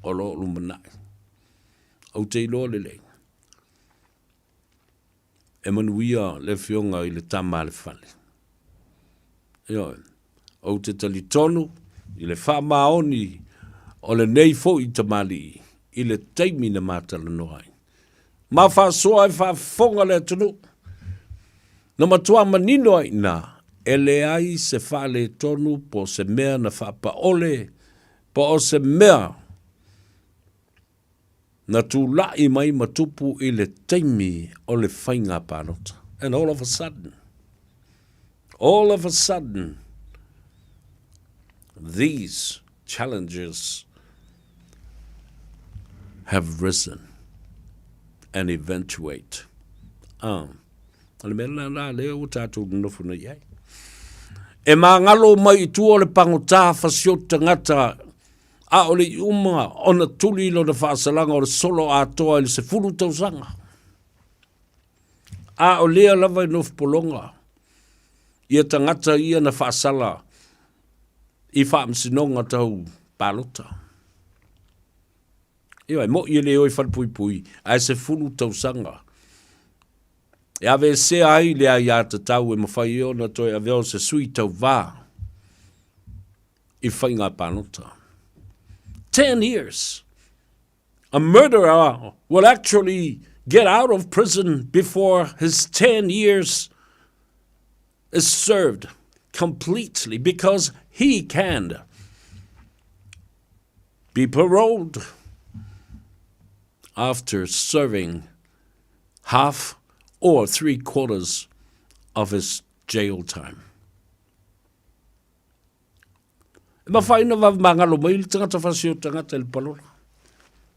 o lo o lumanai. Ou te iloa lelei, e manuia le Afioga i le Tama a le Fale. Ioe, ou te talitonu i le faamaoni o lenei foi tamalii i le taimi na ma talanoa ai. Ma faasoa e faafofoga le atunuu. Na matua manino ai i ina, e leai se faaletonu po o se mea na faapaole po o se mea na tulai mai ma tupu i le taimi o le faiga palota. And all of a sudden, all of a sudden, these challenges have risen and eventuate. Ah, o le mea lena la lea ua tatou nonofo nei ai. E magalo mai i tua o le pagotā fasioti tagata ʻAʻole i uma ona tuli lona faasalaga o le solo atoa i le 10 tausaga. A o lea lava e nofopologa ia tagata ia na faasala i faamasinoga tau palota. Ioe, moʻi e le o i falepuipui, ae 10 tausaga. E aveesea ai le aiatatau e mafai ai ona toe avea o se sui tauvā i faiga palota. 10 years. A murderer will actually get out of prison before his 10 years is served completely because he can be paroled after serving half or 3/4 of his jail time. E mawhai na vave mangalo mai le tagata whasi o tagata i le palola.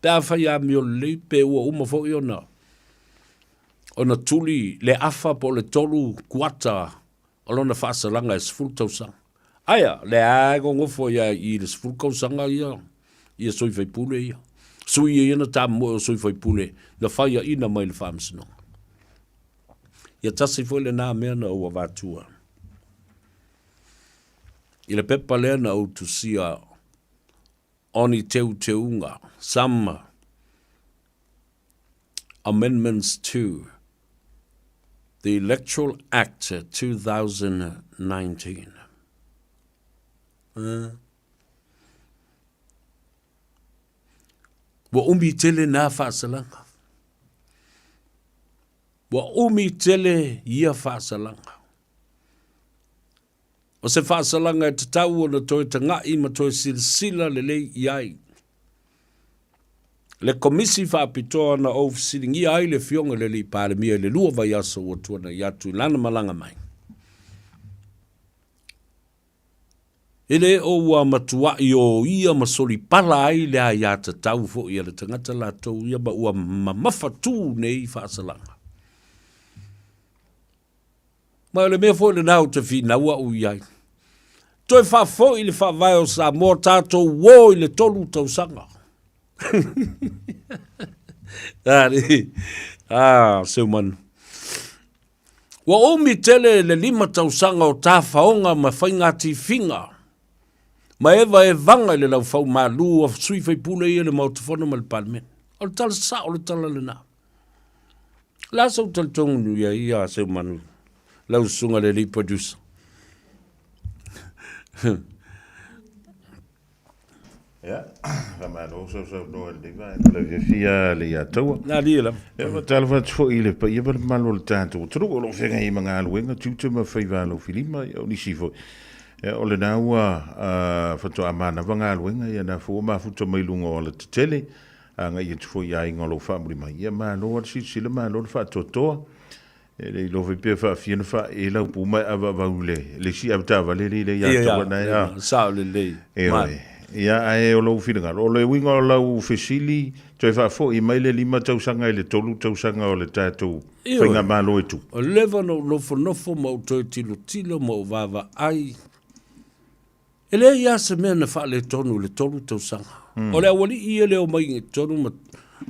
Pe a whai a mio lelei, pe ua uma foi ona, ona tuli le afa po o le tolu kuata o lona faasalaga e 10 tausaga. Aia, le a e gogofo ia i le 10 tausaga ia, ia sui faipule ia. Sui ia na tamoe o sui faipule na whaiaina mai le faamasinoga. Ia tasi foi lenā mea na ou avatua. I le pepa lea na ou tusia o ni teuteuga, some amendments to the Electoral Act 2019. Ua umi tele nā faasalaga. Ua umi tele ia faasalaga. O se faasalaga e tatau ona toe taga'i ma toe silasila lelei i ai. Le Komisi Faapitoa na ou fesiligia ai le Afioga i le Alii Palemia i le lua vaiaso ua tuanai atu i lana malaga mai. E le o ua matuaʻi o ia ma solipala ai le aiatatau foi a le tagata latou ia ma ua mamafa tu nei faasalaga. Ma o le mea foi lena ou te finau a'u i ai. Toe faafoi le faavae o Samoa tatou uō i le tolu tausaga. Ah, Seumanu. Ua umi tele le lima tausaga o tafaoga ma faigatifiga ma evaevaga i le laufau malū a sui faipule ia i le Maota Fono ma le Palemene. O le tala sao le tala lena. O le a sou talitonu i ai ia Seumanu, lau susuga i le alii producer? Ia, faamalo sausaunoa i lenei vaega o le afiafi a Leiataua. Na alii lava. Ia, faatalofa atu foi i le paia ma le mamalu o le tatou atunuu o lo o feagai ai ma galuega, tiute ma faiva alofilima, ia o nisi foi. Ia, o lena ua faatoa manava galuega, ia na foi ua mafuta mai luga o alatetele, agai atu foi i aiga o lo o faamuli mai. Ia, malo lava le silasila, malo le faatoatoa. E le iloa foi pe faafia ona faaee lau pu ma e avaavau i le isi avetaavale lea i ia te oe. Ia, sao lelei. Ioe. Ia, ae o lou finagalo, o le uiga o lau fesili, toe faafoi mai le 5 tausaga i le 3 tausaga o le tatou faigamalo e tu. Ua leva ona ou nofonofo ma ou toe tilotilo ma ou vaavaai, e leai lava se mea na faaletonu i le 3 tausaga. O le aualii ia e le omai i totonu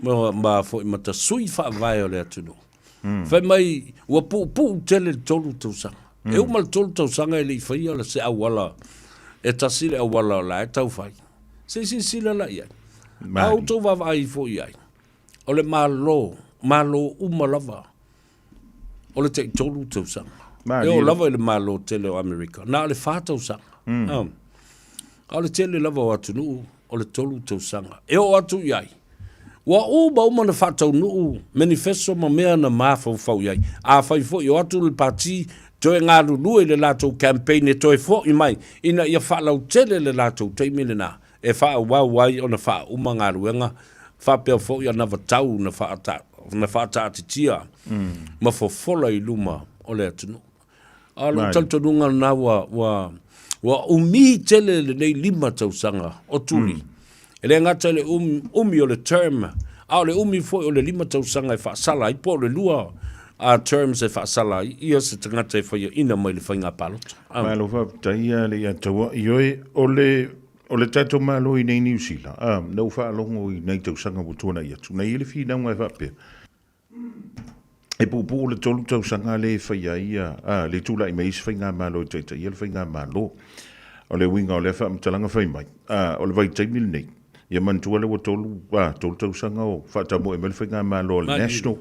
ma tasui faavae o le atunuu. Fai mai ua puupuu tele le 3 tausaga. E uma le 3 tausaga e le i faia se auala, e tasi le auala o la e tau fai. Se i silasila la i ai. A outou vaavaai ifo i ai, o le Malo, Malo uma lava, o le tai 3 tausaga. E oo lava i le Malo tele o Amerika, na o le 4 tausaga. A o le tele lava o atunuu o le 3 tausaga. E oo atu i ai, ua uma uma ona faataunuu manifesto ma mea na mafaufau i ai. Afai foi o atu le pati toe galulue i le latou campaign e toe foi mai ina ia faalautele le latou taimi lena e faaauau ai ona faauma galuega faapea foi anavatau na faataatitia ma fofola i luma o le atunuu. A o lou talitonuga lena ua, ua, ua umi tele lenei 5 tausaga o Tuli. E le gata i le umi o le term, a o le umi foi o le 5 tausaga e faasala ai, po o le 2 terms e faasala ai ia se tagata e faiaina mai le faiga palota. Malo faafetai ia le ia taua. Ioe, o le, o le tatou Malo i nei Niu Sila, na ou faalogo i nai tausaga ua tuanai atu, na i ai le finauga e faapea, E puupuu le 3 tausaga lea e fai ai le tulai mai ai se faigamalo e taitaia le faigamalo. O le uiga o lea faamatalaga fai mai, o le vaitaimi lenei, ia manatua lea ua 3 tausaga o faatamoe mai le faigamalo a le National,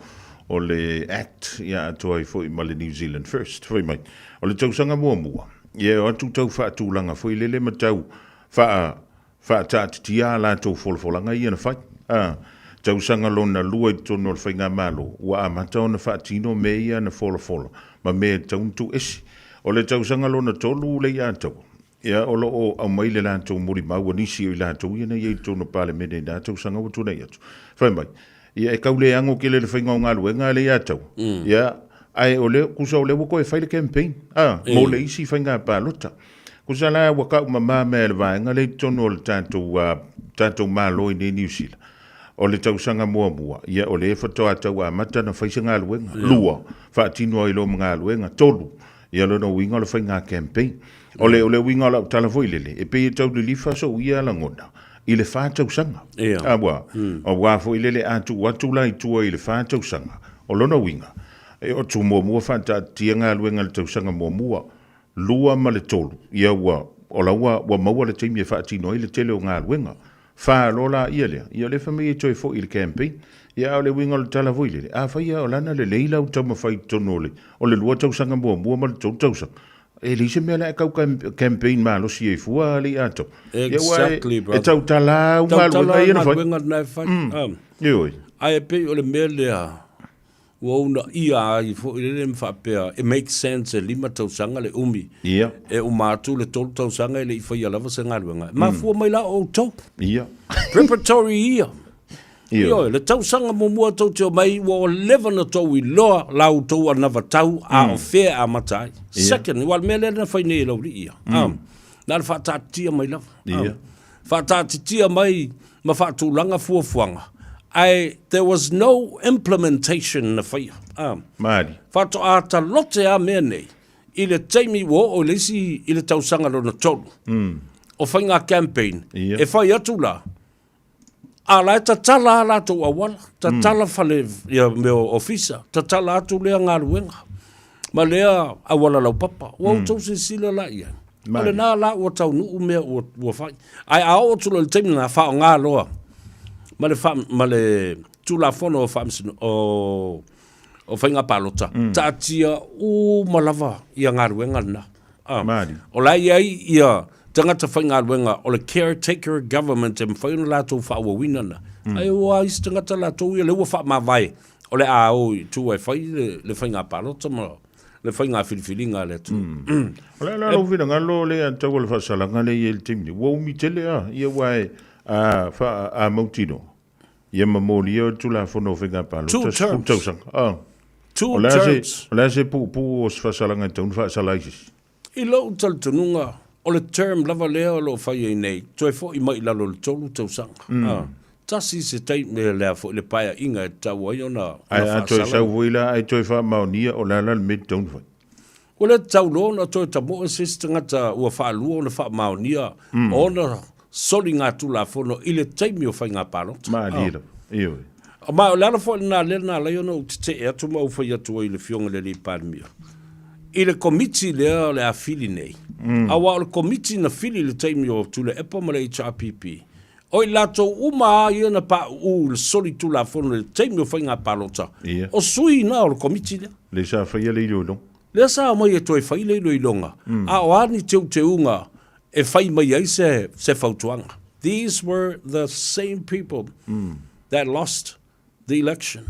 o le Act, ia atoa ai foi ma le New Zealand First. Fai mai, o le tausaga muamua, ia e o atu tau faatulaga foi lele ma tau faa Faataatitia ā latou folafolaga ia na fai. Ā, tausaga lona lua i totonu o le Faigamalo, ua amata ona faatino mea ia na folafola ma mea e tatau ona tuuese. O le tausaga lona tolu le i atoa, ia, o lo o aumai le latou molimau a nisi o i latou ia na i ai i totonu o Palemene i na tausaga ua tuanai atu. Fai mai, ia, e tau le ano tele le faiga o galuega a le i atoa, ia, ae o lea, tusa o lea ua toe fai le campaign, ā, mo le isi faiga palota. Kusa la ua kau mamā mea e le vaega lea i totonu o le tatou, tatou Malo i nei Niu Sila. O le tausaga muamua, ia o lea faatoa tau amata ona fai se galuega. Lua, faatino ai loa ma galuega. Tolu, ia lona uiga o le faiga campaign. O le, o le uiga o lau tala foi lele, e pei e tau lilifa sou ia lagona i le fa tausaga. A ua, aua foi lele a tuu atu la i tua i le fa tausaga, o lona uiga, e o atu muamua faataatitia galuega i le tausaga muamua, 2 ma le 3, ia ua, o la ua, ua maua le taimi e faatino ai le tele o galuega. Fa loa la ia lea, ia o lea fai mai e toe foi i le campaign. Ia a o le uiga o le tala foi lele, afai lava o lana lelei lau taumafai i totonu o le, o le 2 tausaga muamua ma le 3 tausaga, e leai se mea la e tau campaign malosi ai fua alii atoa. Ia ua e, e tautala au galuega ia na fai. Tautala galuega na e fai. Ioe. Ae pei o le mea lea, Ua uunaia ai foi lele ma faapea e make sense e 5 tausaga le umi. Ia. E uma atu le 3 tausaga e le i faia lava se galuega. E mafua mai la outou. Ia. Preparatory year. Ia. Ioe, le tausaga muamua tou te omai ua leva ona tou iloa la outou anavatau a o fea e amata ai. Second, aua o le mea lea na fai nei e le aualii ia. Na o le faataatitia mai lava. Ia. Faataatitia mai ma faatulaga fuafuaga, ae there was no implementation na faia. A. Maali. Faatoa talote a mea nei i le taimi ua oo i le isi i le tausaga lona tolu o faiga campaign Ia. e fai atu la, a la e tatala a latou auala, tatala fale ia mea o ofisa, tatala atu lea galuega ma lea auala laupapa. Ua outou silasila la i ai. O lena la ua taunuu mea ua fai. Ae a oo atu loa i le taimi lena, faaaoga loa ma le, ma le Tulafono o, o, o faiga palota, taatia uma lava ia galuega lena. O la e i ai ia tagata faigaluega o le caretaker government e mafai ona latou faaauauina lena. Ae ua isi tagata latou ia lea ua faamavae o le a o i tua e fai le faiga palota ma le faiga filifiliga a le atunuu. O le a la lou finagalo lea tau o le faasalaga lea e i ai i le taimi nei? Ua umi tele a, ia aua e a, fa, a mautinoa, ia mamolia le Tulafono o Faiga Palota 10 tausaga. Ah. Two terms. O le a se puupuu o se faasalaga e tatau ona faasala ai se isi? I lou talitonuga, o le term lava lea o lo o fai ai nei, toe foi mai i lalo o le 3 tausaga. Ah. Tasi se taimi, le a foi le paeaiga e tatau ai ona Ae a toe sau foi la ae toe faamaonia, o le a la le mea e tatau ona fai? Ua le tatau loa ona toe tamoe se isi tagata ua faalua ona faamaonia ona soligatulafono i le taimi o faiga palota. Malie lava. Ioe. Ma o le ala foi lena lea na ala ai ona ou tetee atu ma ou fai atu ai i le Afioga i le Alii Palemia, i le Komiti lea o le a fili nei, aua o le Komiti na fili i le taimi o Tuilaepa ma le HRPP, o i latou uma lava ia na pauu i le solitulafono i le taimi o faiga palota, o sui na o le Komiti lea. Lea sa faia le iloiloga. Lea sa aumai e toe fai le iloiloga, a o a ni teuteuga e fai mai ai se, se fautuaga. These were the same people that lost the election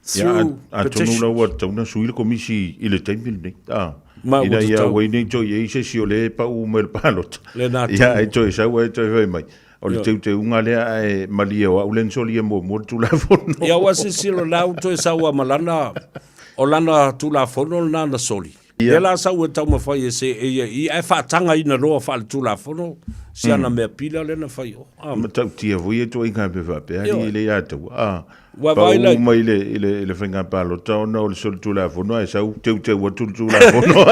through Ia, atonu petitions. la ua tatau ona sui le komisi i le taimi lenei. A, Ma ua ina ia tatau. aua nei toe i ai se isi o lea e pau mai le palota. Lena Ia, tonu. ai toe sau ai toe fai mai. O le teuteuga lea ae malie o au lea na solia muamua le Tulafono. Ia ua silasila la ua toe sau lava ma lana, o lana Tulafono lena na soli. Lea la sau e taumafai e se e ia i ae faatagaina loa faaletulafono si ana mea pila lea na fai o. Ah. Matautia foi e ituaiga mea faapea, alii e le ia taua. Ah. Ua Pau vaai la mai le, i le, i le faiga palota ona o le solitulafono ae sau teuteu atu le Tulafono.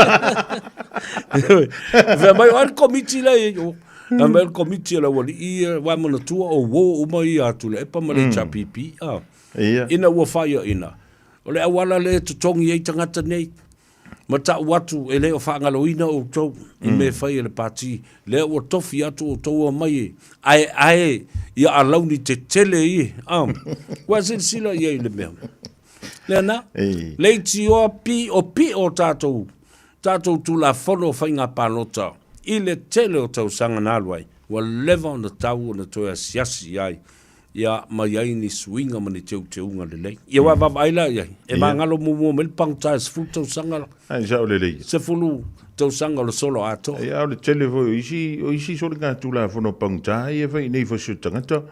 Fai mai o ai le komiti lea i o. Fai mai o le komiti a le aualii ia, ua manatua o uo uma ia a Tuilaepa ma le HRPP. Ah. Ia. Ina ua faiaina, o le auala lea e totogi ai tagata nei, ma tau atu e le o faagaloina outou i mea fai e le Pati, lea ua tofi atu outou omai e aeae ia alauni tetele ia. Ah, ua silasila i ai i le mea. Lea na, leitioa piopio o tatou, tatou Tulafono o Faiga Palota i le tele o tausaga na alu ai, ua leva ona tau ona toe asiasi i ai ia ma i ai ni suiga ma ni teuteuga lelei. Ia ua vaavaai la i ai, e magalo muamua mai le pagota e 10 tausaga la. Ai sao lelei. 10 tausaga o le solo atoa. Ia o le tele foi o isi, o isi soligatulafono pagota ia e fai nei fasi o tagata,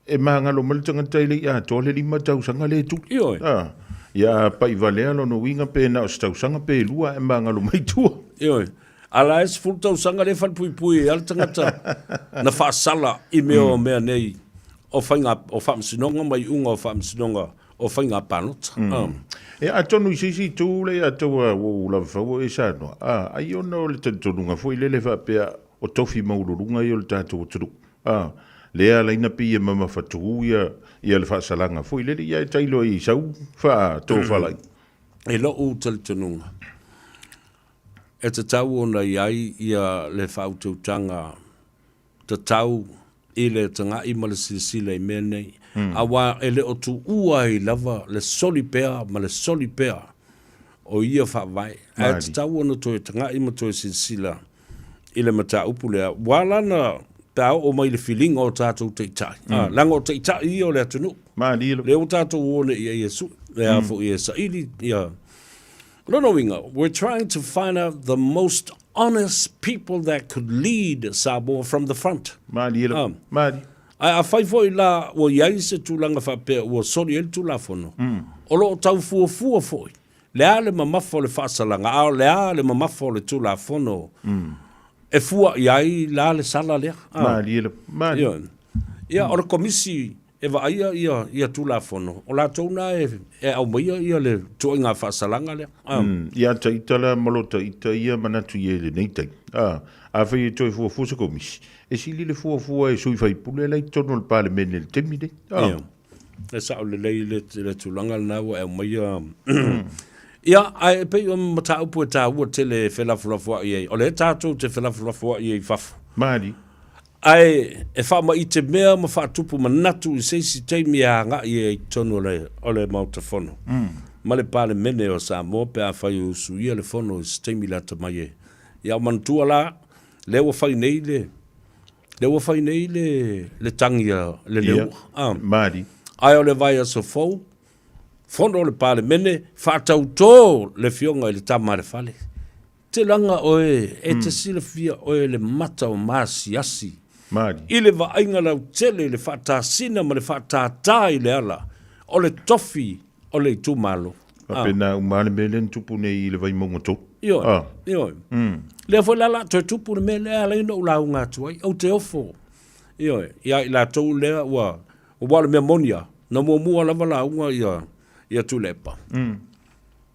e magalo mai le tagata e le i atoa le 5 tausaga le tuli. Ioe. Ah, ia a pai valea lona uiga pe na o se tausaga pe lua ae magalo mai tua. Ioe. A la e 10 tausaga lea e falepuipui ai lava le tagata na faasala i mea o mea nei o faiga o faamasinoga ma iuga o faamasinoga o faiga palota. Ia, atonu i se isi itu lea ia tou ua ou lava fau e saunoa, a, ai ona o le talitonuga foi lele faapea o tofi maualuluga ia o le tatou atunuu, a, lea ala ai na pei e mamafatu ia, ia le faasalaga foi lele, ia e tailo ai i sau faatofalaiga. I lou talitonuga, E tatau ona i ai ia le faautautaga tatau i le taga'i ma le silasila i mea nei, aua e le o tuua ai lava le soli pea ma le soli pea o ia faavae. Ae tatau ona toe taga'i ma toe silasila i le mataupu lea, ua ala ona pe a oo mai i le filiga o tatou taitai, leaga o taitai ia o le atunuu, lea ua tatou o nei i ai e sui, e a foi e saili ia. O lona uiga, we're trying to find out the most honest people that could lead Samoa from the front. Malie lava. Malie. Ae afai foi la ua i ai se tulaga faapea ua soli ai le Tulafono, o lo o tau fuafua foi le a le mamafa o le faasalaga, a o le a le mamafa o le Tulafono e fua i ai la le sala lea. Malie lava. Malie. Ia, o le Komisi E vaaia ia ia Tulafono, o latou na e e aumaia ia le tuaiga faasalaga lea. Ah. Ia ta ita la ma lo ta ita ia manatu i ai i lenei taimi. Ah, afai e toe fuafua se komisi, e sili le fuafua e sui faipule la i totonu o le Palemene i le taimi lenei. Ah. Ia. E sao lelei le, le tulaga lena ua e aumaia. Ia, ae pei o mataupu e taua tele e felafolafoai ai. O lea tatou te felafolafoai ai i fafo. Malie. Ae e faamaite mea ma faatupu manatu i se isi taimi e agai ai i totonu o le, o le Maota Fono. ma le Palemene o Samoa pe afai o usuia le fono i se taimi lata mai e. Ia o manatua la, lea ua fai nei le, lea ua fai nei le, le tagi a le Ia, leua. Ah. Mali. Ae o le vaiaso fou, fono le Palemene, faatautō le Afioga i le Tama a le Fale. Telaga oe, e te silafia oe le mata o maasiasi Mali. i le vaaiga lautele i le faatasina ma le faatātā i le ala o le tofi o le itumalo. Faapena uma lava le mea lea na tupu nei i le Vaimauga 3. Ioe, Ah. ioe. Lea foi la o le a toe tupu le mea lea e ala ai ona ou lauga atu ai, ou te ofo, ioe, ia i latou lea ua, aua o le mea moni lava, na muamua lava lauga ia, ia Tuilaepa.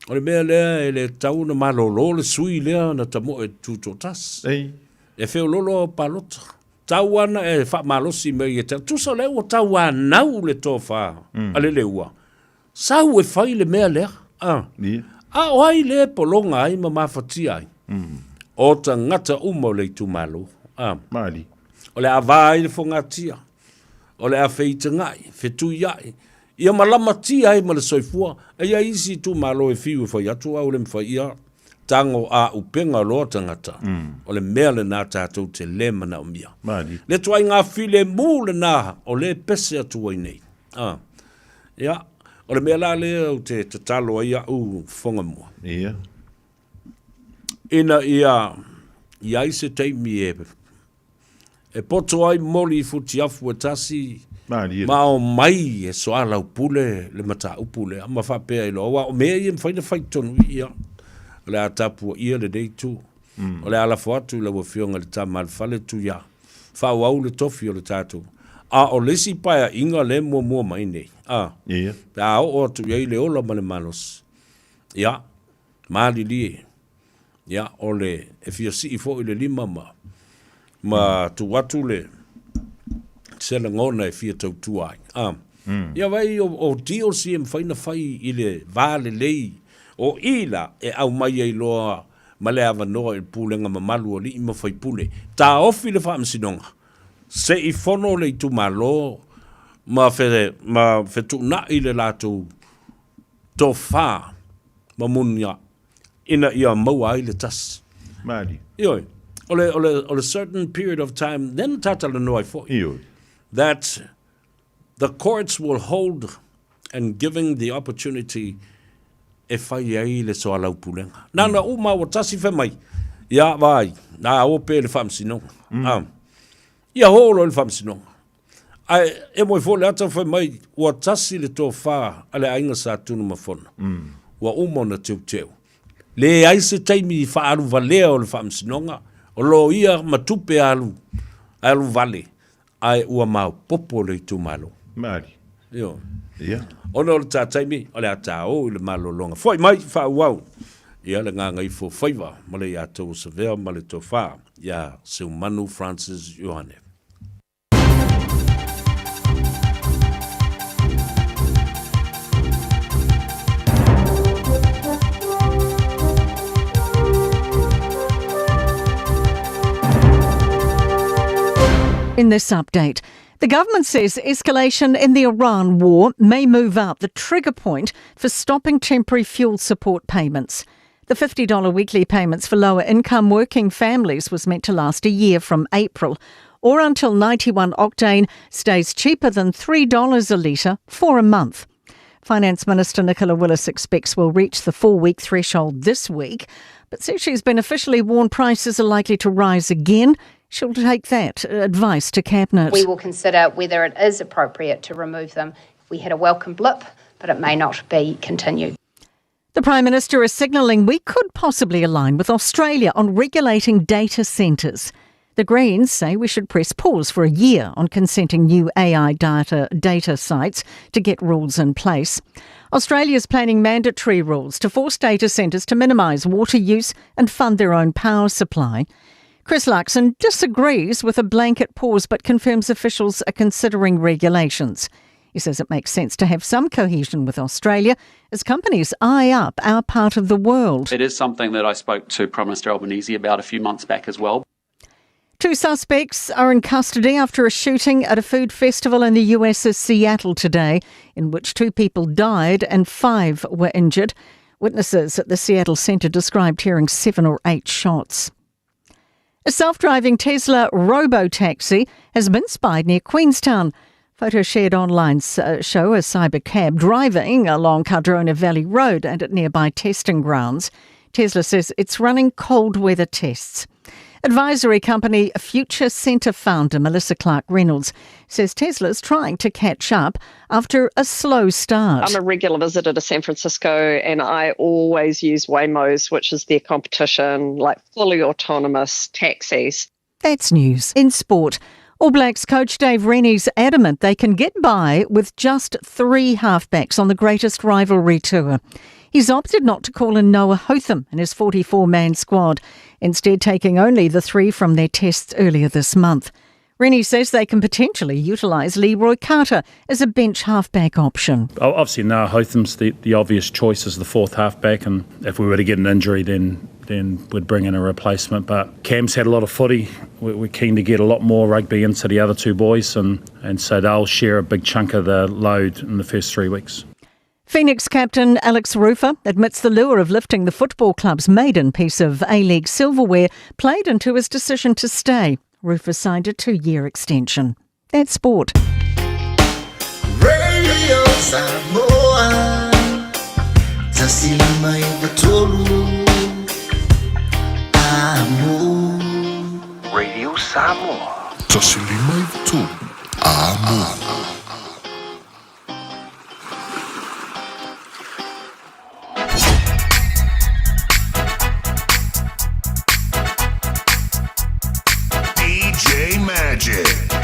O le mea lea e le tatau ona malolo le sui lea na tamoe tutoatasi. Ei. E feololo au palota. Tau ana e faamalosi mai ia te au. Tusa o lea ua tauanau le tofa a le Leua. Sau e fai le mea lea. A. Ia. A o ai lea e pologa ai ma mafatia ai? O tagata uma o le itumalo. A. Malie. O le a va ai le fogatia. O le a feitagai, fetuiai, ia ma lamatia ai ma le soifua. E i ai isi itumalo e fiu e fai atu a ua le mafai ia tago a upega loa tagata. O le mea lena tatou te le manaomia. Le ituaiga filemu lena o lea e pese atu ai nei. A. Ia, o le mea la lea ou te tatalo ai au fofoga mua. Ia. Ina ia i ai se taimi e E poto ai moli i futiafu e tasi ma omai e soalaupule le mataupu lea ma faapea ai loa, aua o mea ia e mafai ona fai i totonu i i, o le a tapuaia lenei itu. O le a lafo atu i lau Afioga i le Tama a le Fale Tuia, faaauau le tofi o le tatou. A o le isi paeaiga lea e muamua mai nei, a, pe a oo atu i ai le ola ma le malosi, ia, malilie. Ia, o le, e fia sii foi le lima ma, ma tuu atu le, se lagona e fia tautua ai. A. Mm. Ia vai o, o deals ia e mafai ona fai i le va lelei o i la e aumai ai loa ma le avanoa i le pulega mamalu o alii ma faipule. Taofi le faamasinoga, se i fono le itumalo ma, fe, ma fetuunai le latou tofa ma munia ina ia maua ai le tasi. Malie. Ioe. O le, o le, o le certain period of time, then tatalanoa ai foi. Ioe. That the courts will hold and giving the opportunity e fai ai le soalaupulega. Na na uma ua tasi fai mai, ia vaai, na o pea i le faamasinoga. Ah. Ia hō loa i le faamasinoga. Ae e moe foi le ata fai mai ua tasi le tofa a le aiga Sa Tunumafono. Ua uma ona teuteu. Leai se taimi i faaalu valea o le faamasinoga, o loia ma tupe alu, alu vale, ae ua maopopo le itumalo. Malie. Ioe. Ia. Ona o le ta taimi, o le a ta o i le malologa. Foi mai, faaauau ia le gagaifo faiva ma le ia tou Savea ma le tofa ia Seumanu Francis Ioane. In this update, the government says escalation in the Iran war may move up the trigger point for stopping temporary fuel support payments. The $50 weekly payments for lower income working families was meant to last a year from April or until 91 octane stays cheaper than $3 a litre for a month. Finance Minister Nicola Willis expects we'll reach the four week threshold this week, but says she's been officially warned prices are likely to rise again. She'll take that advice to Cabinet. We will consider whether it is appropriate to remove them. We had a welcome blip, but it may not be continued. The Prime Minister is signalling we could possibly align with Australia on regulating data centres. The Greens say we should press pause for a year on consenting new AI data, data sites to get rules in place. Australia is planning mandatory rules to force data centres to minimise water use and fund their own power supply. Chris Luxon disagrees with a blanket pause but confirms officials are considering regulations. He says it makes sense to have some cohesion with Australia as companies eye up our part of the world. It is something that I spoke to Prime Minister Albanese about a few months back as well. Two suspects are in custody after a shooting at a food festival in the US's Seattle today, in which two people died and five were injured. Witnesses at the Seattle Center described hearing seven or eight shots. A self driving Tesla robo taxi has been spied near Queenstown. Photos shared online show a cyber cab driving along Cardrona Valley Road and at nearby testing grounds. Tesla says it's running cold weather tests. Advisory company Future Centre founder Melissa Clark Reynolds says Tesla's trying to catch up after a slow start. I'm a regular visitor to San Francisco and I always use Waymo's, which is their competition, like fully autonomous taxis. That's news. In sport, All Blacks coach Dave Rennie's adamant they can get by with just three halfbacks on the greatest rivalry tour. He's opted not to call in Noah Hotham and his 44 man squad, instead, taking only the three from their tests earlier this month. Rennie says they can potentially utilise Leroy Carter as a bench halfback option. Obviously, Noah Hotham's the, the obvious choice as the fourth halfback, and if we were to get an injury, then then we'd bring in a replacement. But Cam's had a lot of footy. We're keen to get a lot more rugby into the other two boys, and, and so they'll share a big chunk of the load in the first three weeks. Phoenix captain Alex Rufer admits the lure of lifting the football club's maiden piece of A League silverware played into his decision to stay. Rufer signed a two year extension. That's sport. Radio Samoa Tasilima Ivatolu Amo Radio Samoa Tasilima Ivatolu Amo DJ Magic.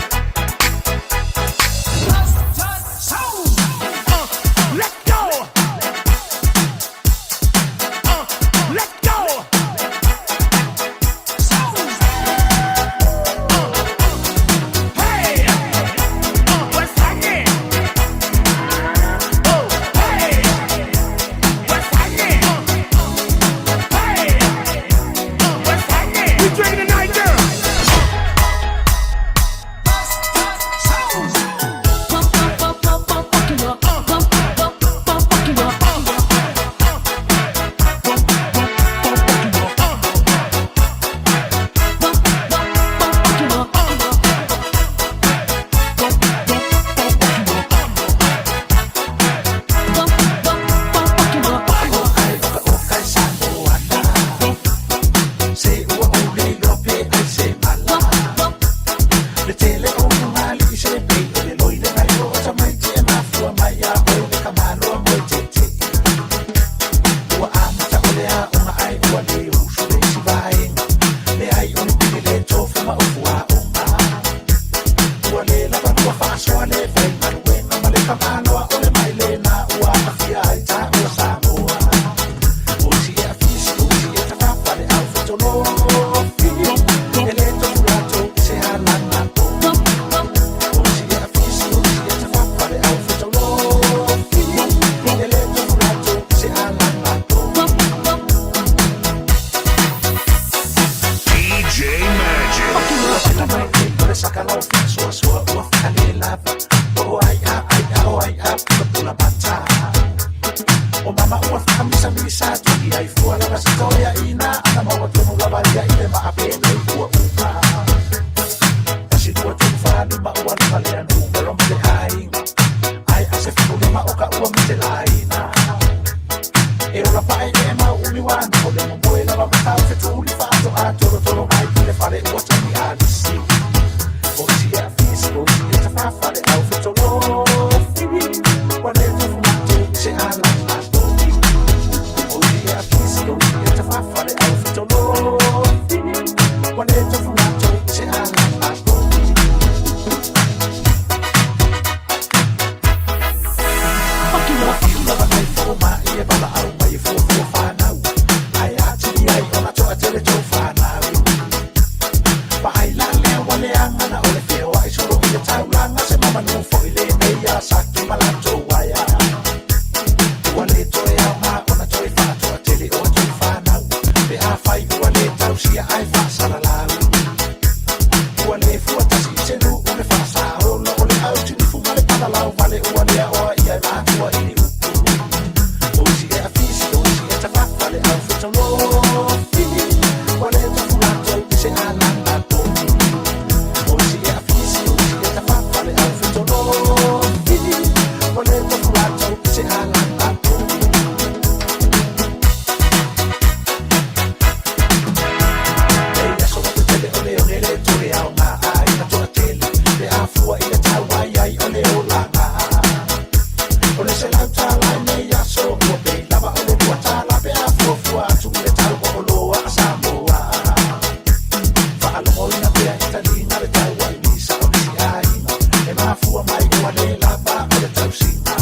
mafua mai ua le lava o le tausiga.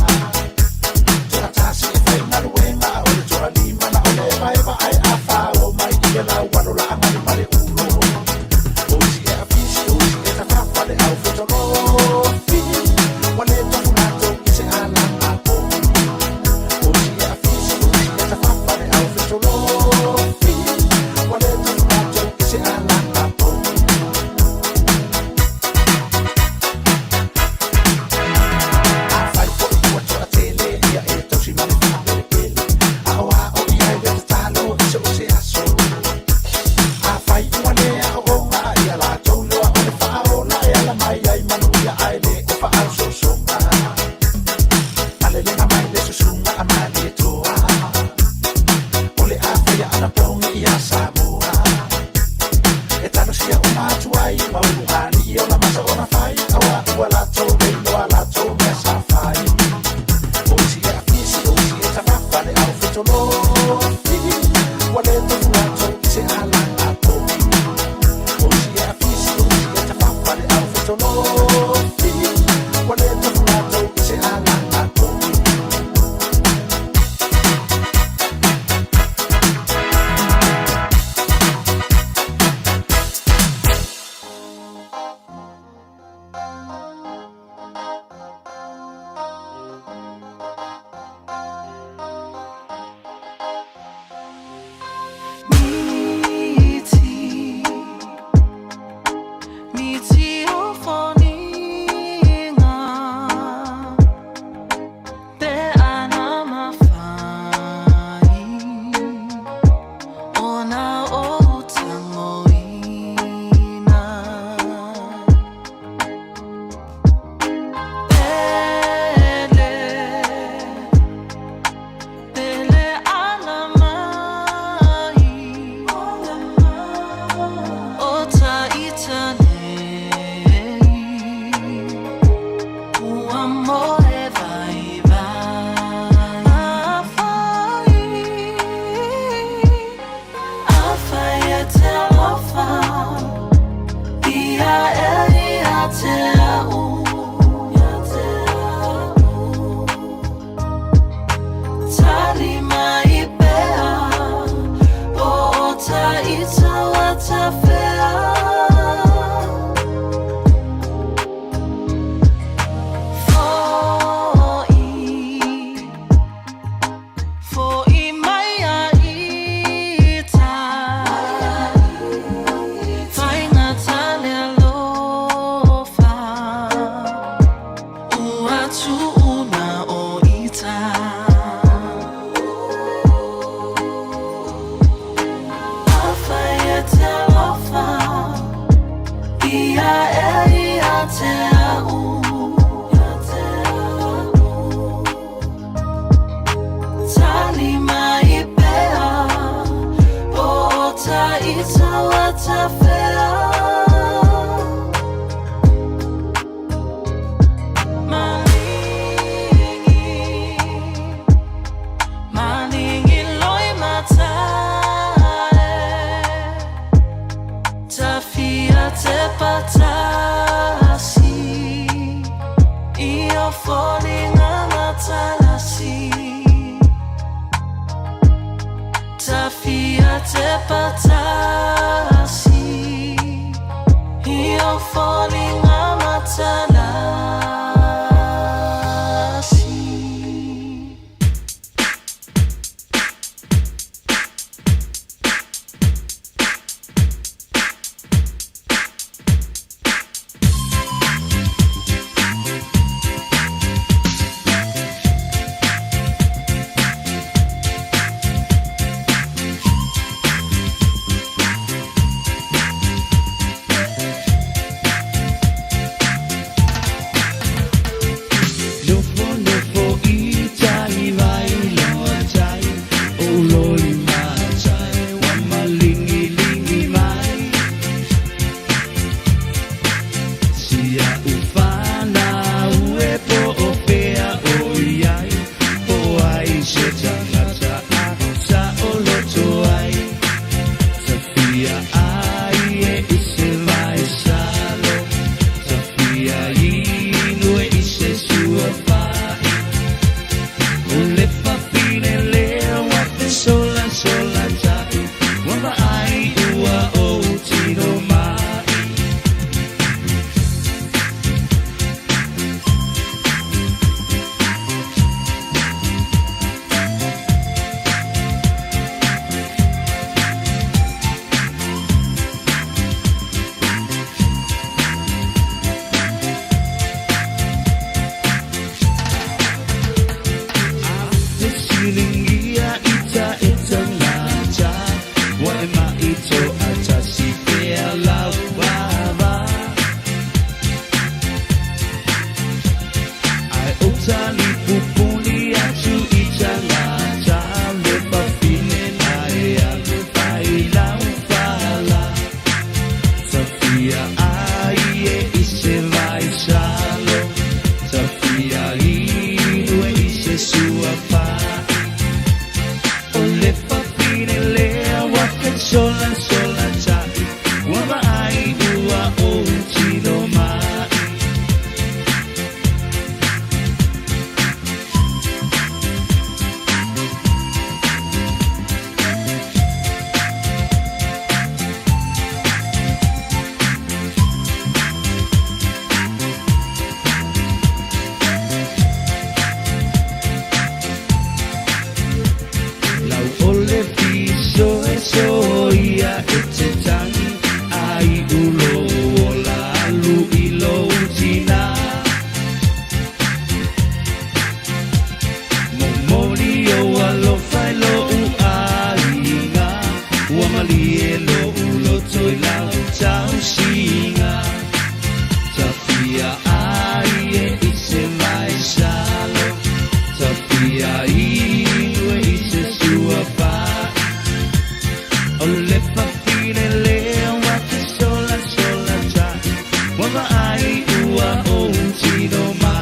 Toatasi e faigaluega o le toalima na o le vaevae a fao mai i le lau alolaaga le ma le ulo. O isi e afisi, o isi e tafafa le au fetolofi, ua lē tofu latou i se alaga povi. O isi e afisi, o isi e tafafa le au fetolofi, ua lē tofu latou i se alaga povi. Afai foʻi ua toatele ia e tausi ma le faapelepele, aoao i ai le tatalo i so o se aso. Afai ua lē aooga ia latou loa o le faaola e ala mai ai manuia ae lē o faaososoga. Alelega mai le susuga a Malietoa, o le afaia anapogi ia Samoa. E talosia uma atu ai ma ulugalii o lamasa ona fai, auā ua latou le iloa latou mea sa fai. O isi e afisi, o isi e tafafa le au fetolofi, ua lē tofu latou i se alaga povi. O isi e afisi, o isi e tafafa le au fetolofi, ua lē tofu latou i se alaga povi. Miti, miti o foniga, pe ana mawhai, ona o tangoina. Pele, pele ala mai, o ta ita nei, ua moe vai vai. Afai, afai e te alofa, ia e ia te au. Tali mai pea, o ta ita wa ta fea. Fo'i, fo'i mai a ita, faigata le alofa, ua tu'una o ita. Afai e te alofa, ia e ia te au. Tali mai pea, o ta ita wa ta fea. Malingi, malingi loi matae, tafia te patasi, i o foliga matalasi. Tafia te patasi, i o foliga matalasi. Pupuni atu i tagata le fafine na e alu fai lau fala. Tafia ai e i se vai salo, tafia inu e i se sua fai. O le fafine lea wa ke sola sola tai, ua vaai ua ou tino mai. Lau o le fiso e soia e te tangi ai ulo o la alu i lou tina. Momoli o alofa i lou aiga, ua malie lou loto i lau tausiga. Tafia ai e i se vaisalo, tafia inu e i se sua fai. O le fafine lea ua te sola sola tai, ua vaai ua ou tino mai.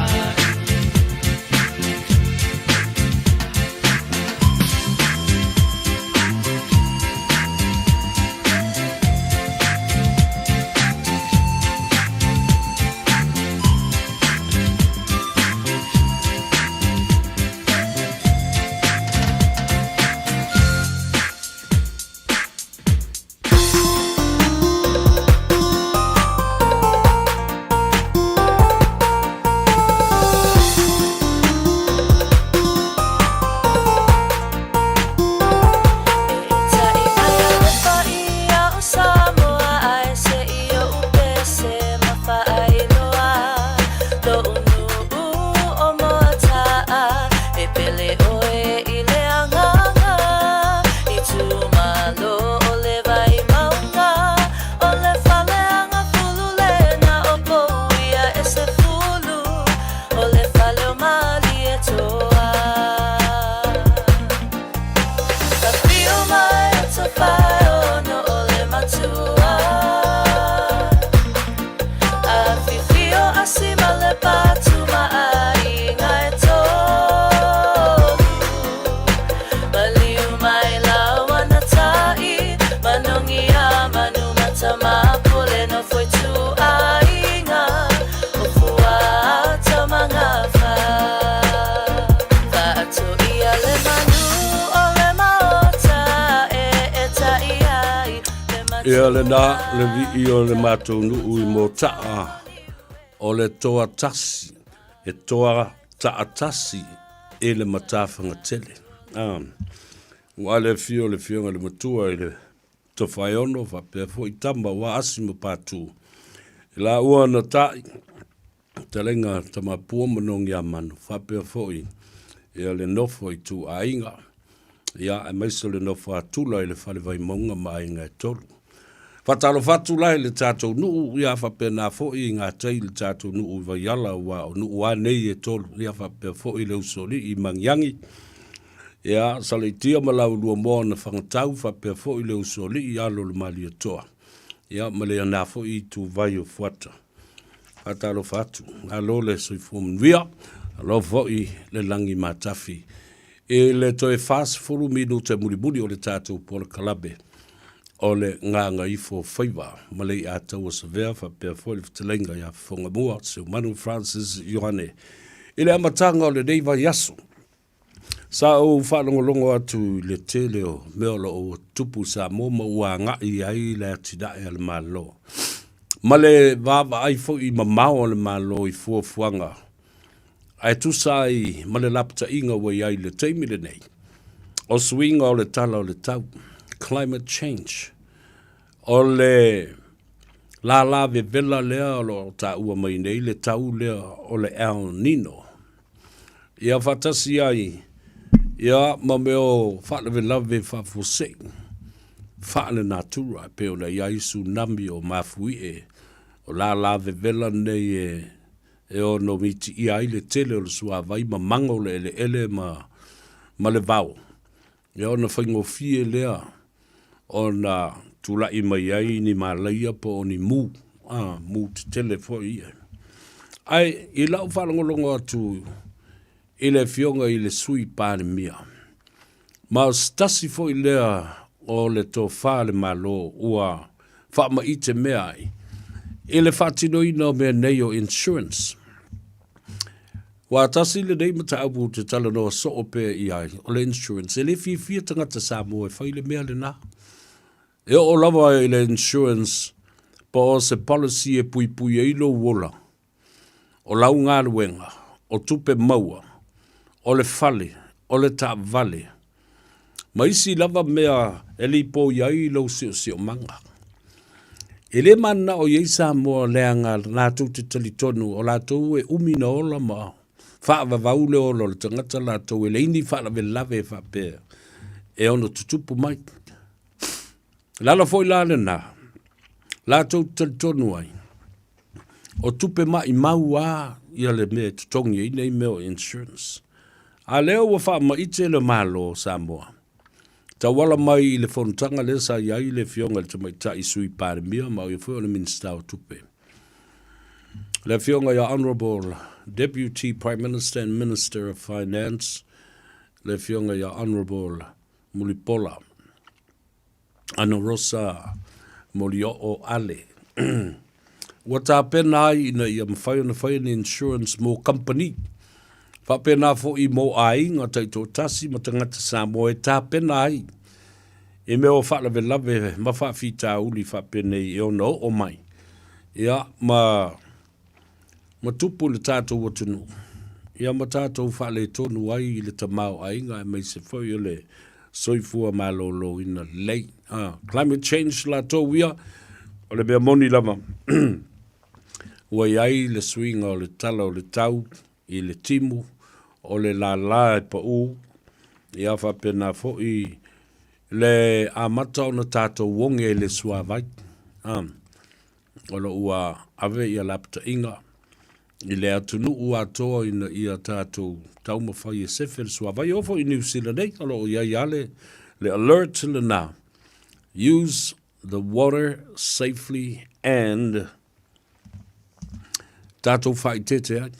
Ia lena le vii o le matou nuu i Mota'a o le toa tasi, e toa ta'atasi i le matafagatele. Ah, ua le afio o le afioga i le matua i le Tofaeono faapea foi tama ua asi ma Patu. I laua na ta'i, talenga Tamapua ma Nogiamanu faapea foi ia le nofo i Tuaiga, ia aemaise o le nofo a Tula i le Fale Vaimauga ma Aiga e Tolu. Faatalofa atu la i le tatou nuu, ia faapena foi i gatai i le tatou nuu i Vaiala, aua o nuu lava nei e tolu, ia faapea foi le Usoalii i Magiagi, ia Saleitia ma Lauluamoa na Fangatau, faapea foi le Usoalii alo o le Malietoa, ia ma le ana foi ituvai o Fuata. Faatalofa atu, malo le soifua manuia, alo foi le lagi matafi. I le toe 40 minute mulimuli o le tatou polokalame o le Gagaifo Faiva ma Leiataua Savea faapea foi le fetalaiga ia Fofogamua Seumanu Francis Ioane. I le amataga o lenei vaiaso, sa ou faalogologo atu i le tele o mea o lo o tupu i Samoa ma ua agai ai le atinae a le Malo ma le vaavaai foi mamao a le Malo i fuafuaga ae tusa ai ma le lapataiga ua i ai i le taimi lenei, o suiga o le tala o le tau, climate change, o le lālā vevela lea o lo o taua mai nei le tau lea o le El Nino. Ia faatasi ai ia ma mea o faalavelave faafuasei faale-natura e pei ona i ai tsunami o mafuie, o lālā vevela nei e e ono mitiia ai le tele o le suavai ma mago le eleele ma, ma le vao. Ia ona faigofie lea ona tulai mai ai ni malaia po o ni mu, a, mu tetele foi ia. Ae i lau faalogologo atu i le Afioga i le Sui Palemia, ma o se tasi foi lea o le tofa a le Malo ua faamaite mea ai i le faatinoina o mea nei o insurance. Ua tasi lenei mataupu ou te talanoa soo pea i ai, o le insurance. E le fiafia tagata Samoa e fai le mea lena. E oo lava i le insurance po o se policy e puipui ai lou ola, o lau galuega, o tupe maua, o le fale, o le taavale, ma isi lava mea e lipoi ai lou siosiomaga. E le mananao i ai Samoa leaga latou te talitonu o latou e umi na ola ma faavavau le ola o le tagata latou e leai ni faalavelave faapea e ono tutupu mai. O le ala foi la lena latou te talitonu ai o tupe maimau a ia le mea e totogi ai nei mea o insurance. A lea ua faamaite le Malo o Samoa, tauala mai i le fonotaga lea sa i ai le Afioga i le Tamaitai Sui Palemia ma o ia foi o le Minisita o Tupe, le Afioga ia Honourable Deputy Prime Minister and Minister of Finance, le Afioga ia Honourable Mulipola. Anarosa Molioo Ale. Ua tapena ai ina ia mafai ona fai ni insurance mo kamupani. Faapena foi mo aiga taitoatasi ma tagata Samoa e tapena ai i mea o faalavelave ma faafitauli faapenei e ono oo mai ia ma ma tupu i le tatou atunuu, ia ma tatou faaletonu ai i le tamaoaiga aemaise foi o le soifua maloloina lelei. Climate change latou ia, o le mea moni lava ua i ai le suiga o le tala o le tau i le timu, o le lala e pau, ia faapena foi le amata ona tatou oge i le suavai. O lo o ua ave ia lapataiga i le atunuu atoa ina ia tatou taumafai e sefe le suavai. E oo foi i Niu Sila nei, o lo o i ai lava le, le alert lena, use the water safely and tatou faaeteete ai.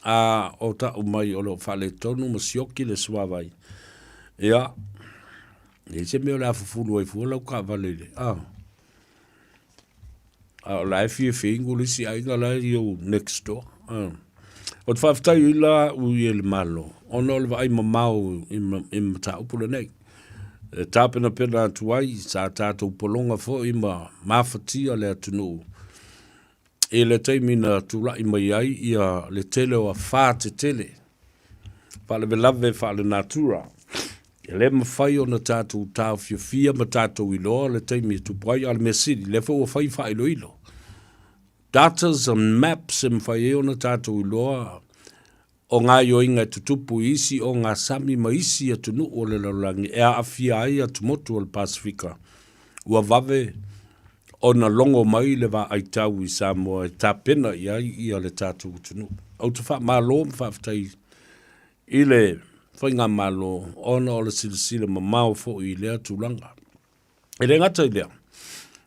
A o tau mai o lo o faaletonu ma sioki le suavai, ia, e leai se mea o le a fufulu ai fua lau taavale i le, a. A o la e fiafia ingo le isi aiga la e i ou next door. O te faafetai ai la au i le Malo, ona o le vaai mamao i, i mataupu lenei. E tapenapena atu ai, sa tatou pologa foi ma mafatia le atunuu i le taimi na tulai mai ai ia le tele o afa tetele, faalavelave faalenatura. E le mafai ona tatou taofiofia ma tatou iloa le taimi e tupu ai, a o le mea sili, lea foi ua fai faailoilo, datas and maps e mafai ai ona tatou iloa o gaoioiga e tutupu i isi ogasami ma isi atunuu o le lalolagi e aafia ai atumotu o le Pasefika. Ua vave ona logo mai le vaai tau i Samoa e tapena i ai ia le tatou atunuu. Ou te faamalo ma faafetai i le Faigamalo ona o le silasila mamao foi i lea tulaga. E le gata i lea,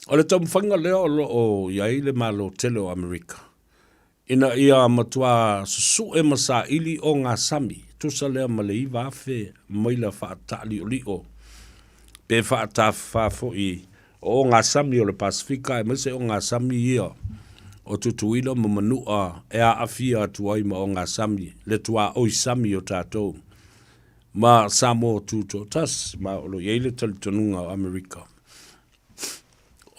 o le taumafaiga lea o lo o i ai le Malo tele o Amerika ina ia matua susue ma saili ogasami, tusa lea ma le 9,000 maila faataaliolio pe faatafafa foi o ogasami o le Pasefika aemaise ogasami ia o Tutuila ma Manua e aafia atu ai ma ogasami le tuaoi sami o tatou ma Samoa Tutoatasi, ma o lo o i ai le talitonuga o Amerika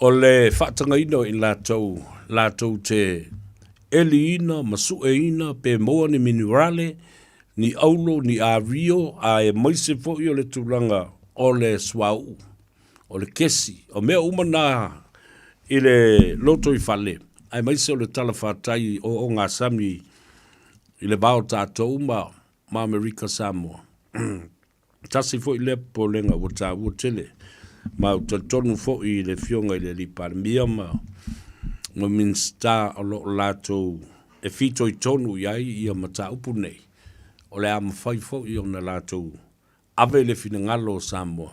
o le faatagaina o i latou latou te eliina ma sueina pe maua ni minerale, ni auro, ni ario, aemaise foi o le tulaga o le suauu, o le kesi, o mea uma na i le lotoifale, aemaise o le talafatai o ogasami i le va o tatou ma Amerika Samoa. Tasi foi lea popolega ua taua tele, ma ou talitonu foi i le Afioga i le Alii Palemia ma Minisita o lo o latou. e fitoitonu i ai ia mataupu nei, o le a mafai foi ona latou ave le finagalo o Samoa.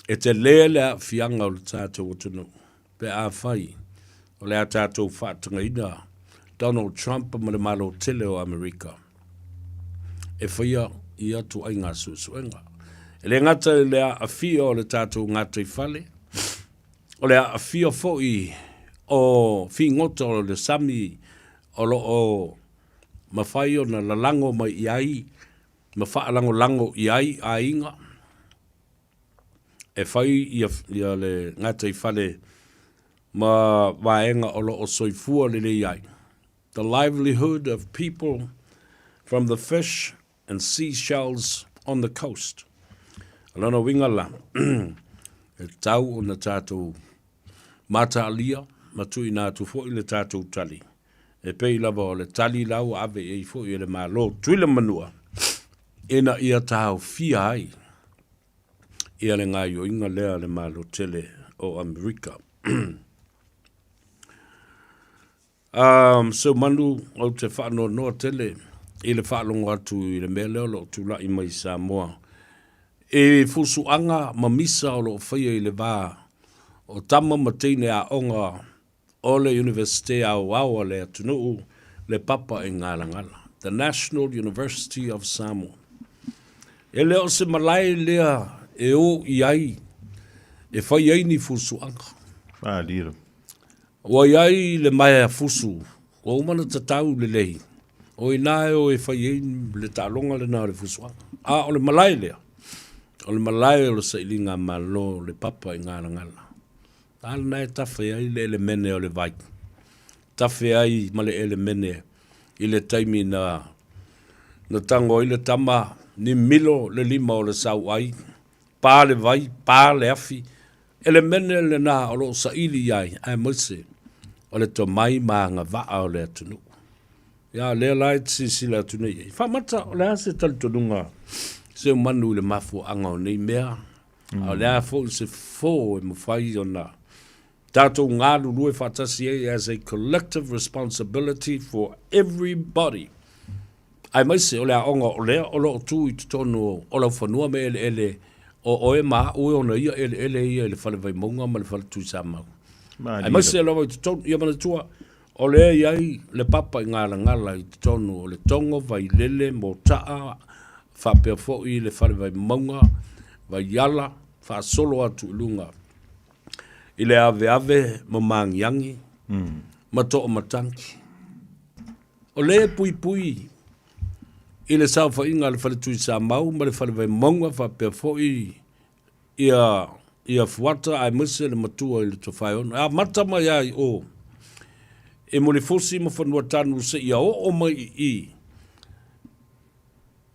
E telē le aafiaga o le tatou atunuu pe afai o le a tatou faatagaina Donald Trump ma le Malo tele o Amerika e faia ia tuaiga suesuega. E le gata i le aafia o le tatou gataifale, o le aafia foi o figota o le sami o lo o mafai ona lalago mai i ai ma faalagolago i ai aiga e fai ia le gataifale ma vaega o lo o soifua lelei ai. The livelihood of people from the fish and sea shells on the coast. O lona uiga la, e tatau ona tatou mataalia ma tuuina atu foi le tatou tali, e pei lava o le tali la ua ave i ai foi e le Malo Tuila Manua, ina ia taofia ai ia le gaoioiga lea a le Malo tele o Amerika. Seumanu, ou te faanoanoa tele i le faalogo atu i le mea lea o lo o tulai mai i Samoa i fusuaga ma misa o lo o faia i le va o tama ma teine aoga o le Iunivesite Aoao a le atunuu le Papa i Galagala, The National University of Samoa. E le o se malae lea e o i ai e fai ai ni fusuaga. Malie. Ua i ai le maea fusu, ua uma ona tatau lelei, o i ina e o e fai ai le taaloga lena o le fusuaga. A o le malae lea, o le malae o le sailiga malo, le papa i Galagala. A lena e tafe ai le elemene o le vai, tafe ai ma le elemene i le taimi na na tago ai le tama, ni milo le lima o le sauai, pa le vai, pa le afi, Elemene lena o lo o saili i ai aemaise o le tomai ma agavaa o le atunuu. Ia, lea la e te silasila atu nei i ai. Faamata, o le a se talitonuga Seumanu i le mafuaaga o nei mea, a o le a foi se fofo e mafai ona tatou galulue faatasi ai as a collective responsibility for everybody, aemaise o le aoga o lea o lo o tu i totonu o laufanua ma eleele o oe ma au e ona ia eleele ia i le Fale Vaimauga ma le Fale Tuisamau. Aemaise lava i totonu, ia manatua, o lea e i ai le papa i Galagala i totonu o Letogo, Vailele, Motaa, faapea foi le Fale Vaimauga, Vaiala, faasolo atu i luga i le aveave ma Magiagi ma Toomatangi. O lea e puipui i le saofaiga a le Fale Tuisamau ma le Fale Vaimauga faapea foi ia ia Fuata aemaise le matua i le Tofaeono. E amata mai lava i o i Mulifusi ma Fanuatanu seia oo mai i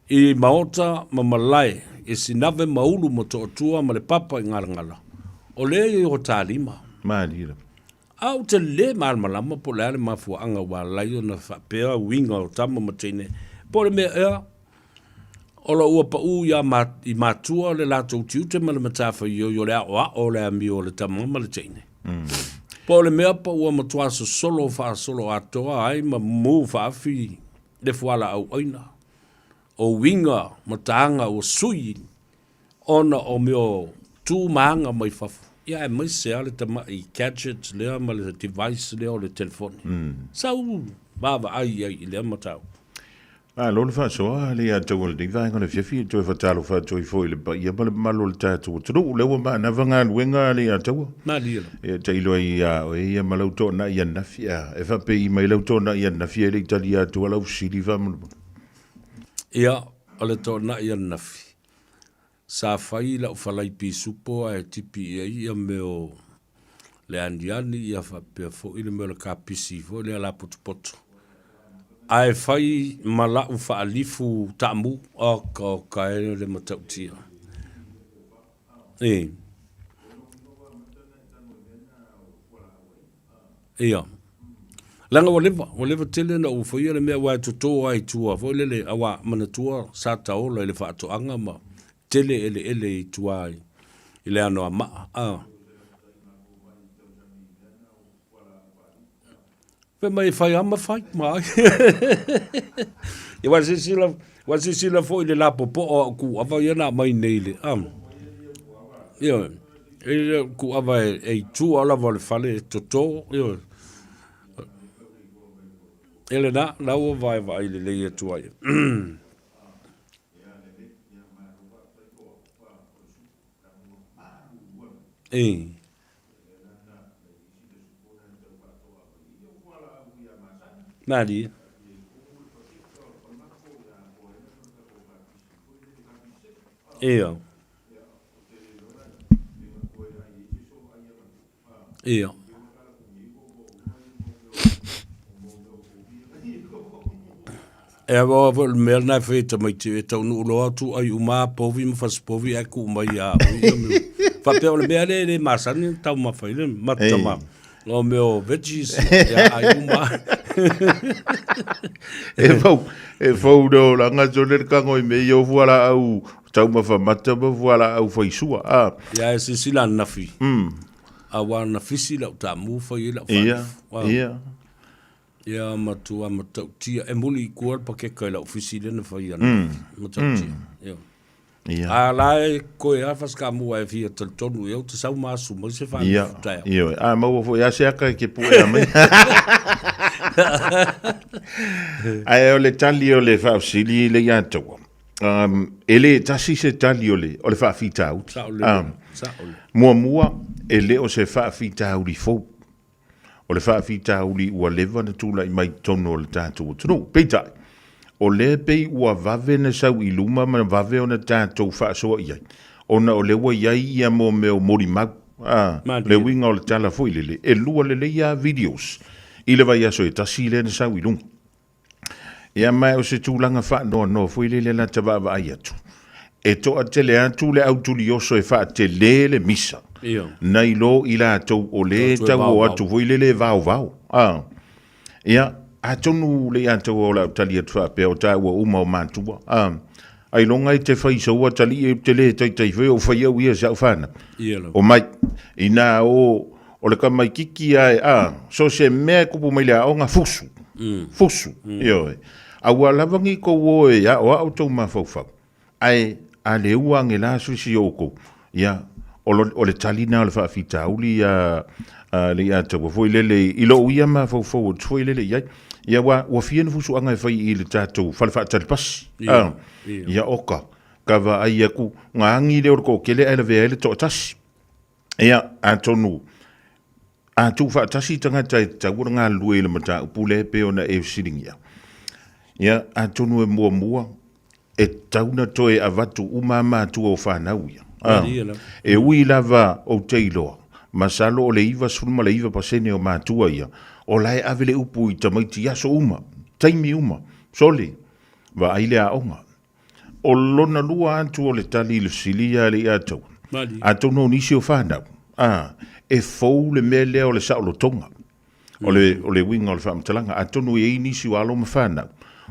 i i Maota ma Malae i Sinave ma Ulu ma Tootua ma le Papa i Galagala, o lea e i o ta lima. Malie lava. A ou te le malamalama po o le a le mafuaaga ua ala ai ona faapea uiga o tama ma teine, po o le mea ea o lo ua pau ia i matua le latou tiute ma le matafaioi o le aoao o le amio o le tama ma le teine. Po o le mea po ua matua sosolo faasoloatoa ai ma mumu faafi le fualaau aina, o uiga ma taga ua sui ona o mea o tu ma aga mai fafo, ia aemaise lava le tamai gadget lea ma le device lea o le telefoni. Sau vaavaai i ai i lea mataupu. Malo le faasoa le ia tau o lenei vaega o le afiafi e toe fatalofa atu ai foi i le paia ma le mamalu o le tatou atunuu. Lea ua manava galuega le ia taua. Malie lava. Ia tailo ai ia oe ia ma lau toonai ananafi. A, e faapei mai lau toonai ananafi e le i talia atua lau fesili faamolemole. Ia, o le toonai ananafi, sa fai lau falai pisupo ae tipi i ai ia mea o le aniani ia faapea foi le mea o le kapisi foi lea lapotopoto. Ae fai ma lau faalifu taamu, oka oka e le matautia. E. Ia. Leaga ua leva, ua leva tele ona ou faia le mea aua e toto lava i tua foi lele, aua manatua sa taola i le faatoaga ma tele eleele i tua i le Anoamaa. A. Fai mai e fai lava ma fai ma ai. Ia ua silasila, ua silasila foi i le lapopoa o au kuava ia na aumai nei le, a. Ioe, e le o kuava e, e i tua lava o le fale e toto, ioe. E lena, la ua vaevaai lelei atu ai. E. Malie. Ia. Ia. E awa foi o le mea lena e fai e tamaiti e taunuu loa atu ai uma a povi ma fasipovi ae tuu mai ia au ia mea. Faapea o le mea lea e le masani ona taumafa ai le mata ma o mea o veggies ia ai uma. E fau, e fau le olaga sole le kago i mea ia o fualaau taumafa mata ma fualaau faisua. Ah. Ia e silasila ananafi. Aua na fisi lau taamu fai ai lau faalifu. Ia, ia. Ia matua matautia. E muli i kua le pakeka i lau fisi lea na fai ana. Matautia. Ia. Ia. A la e koe a fasikamu e fia talitonu i au te sau ma asu mai se faalifu taeao. Ia, a maua foi a se aka e ke pue a mai. Ae o le tali o le faafesili le ia taua. E le tasi se tali o le, o le faafitauli. Saolele. Saolele. Muamua, e le o se faafitauli fou. O le faafitauli ua leva ona tulai mai i totonu o le tatou atunuu. Peitai, o lea pei ua vave ona sau i luma ma vave ona tatou faasoa i ai, ona o lea ua i ai ia mo mea o molimau. A, le uiga o le tala foi lele, e lua lelei lava videos i le vaiaso e tasi lea na sau i luga. Ia ma o se tulaga faanoanoa foi lele lata vaavaai atu, e toatele atu le au tulioso e faatele le misa, nai lo i latou o le tau o atu foi lele e vaovao. A, ia, atonu le ia tau o lau tali atu faapea o tāua uma o matua. A, ailoga e te fai soua talii e te le taitai foi o fai au ia se au whana. O mai, inā o, o le tamaititi a e, a, so se mea e kupu mai le aoga, fusu, fusu, ioe. A ua lava ni kou o e aoao tou mafaufau, ae a le ua age la suisi o oukou, ia, o, lo, o le tali na o le faafitauli a, a le ia taua foi lele i lou ia mafaufau atu foi lele i ai. Ia ua, ua fia ni fusuaga e fai i le tatou fale faatali pasi. Ia, a, ia oka, ka vaai aku, nga agi lea o le toatele ae lavea ai le toatasi. Ia, atonu, a tuufaatasi tagata e tatau ona galulue i le mataupu lea e pei ona e fesiligia, ia, atonu e muamua, e tatau ona toe avatu uma matua o fanau ia. Ah, e ui lava ou te iloa, masalo o le 99% o matua ia, o la e ave le upu i tamaiti i aso uma, taimi uma, sole, vaai le aoga. O lona lua atu o le tali i le fesili ia le ia taua. Atonu o nisi o fanau, a, e fou le mea lea o le saolotoga. O le, o le uiga o le faamatalaga. Atonu e i ai nisi o alo ma fanau,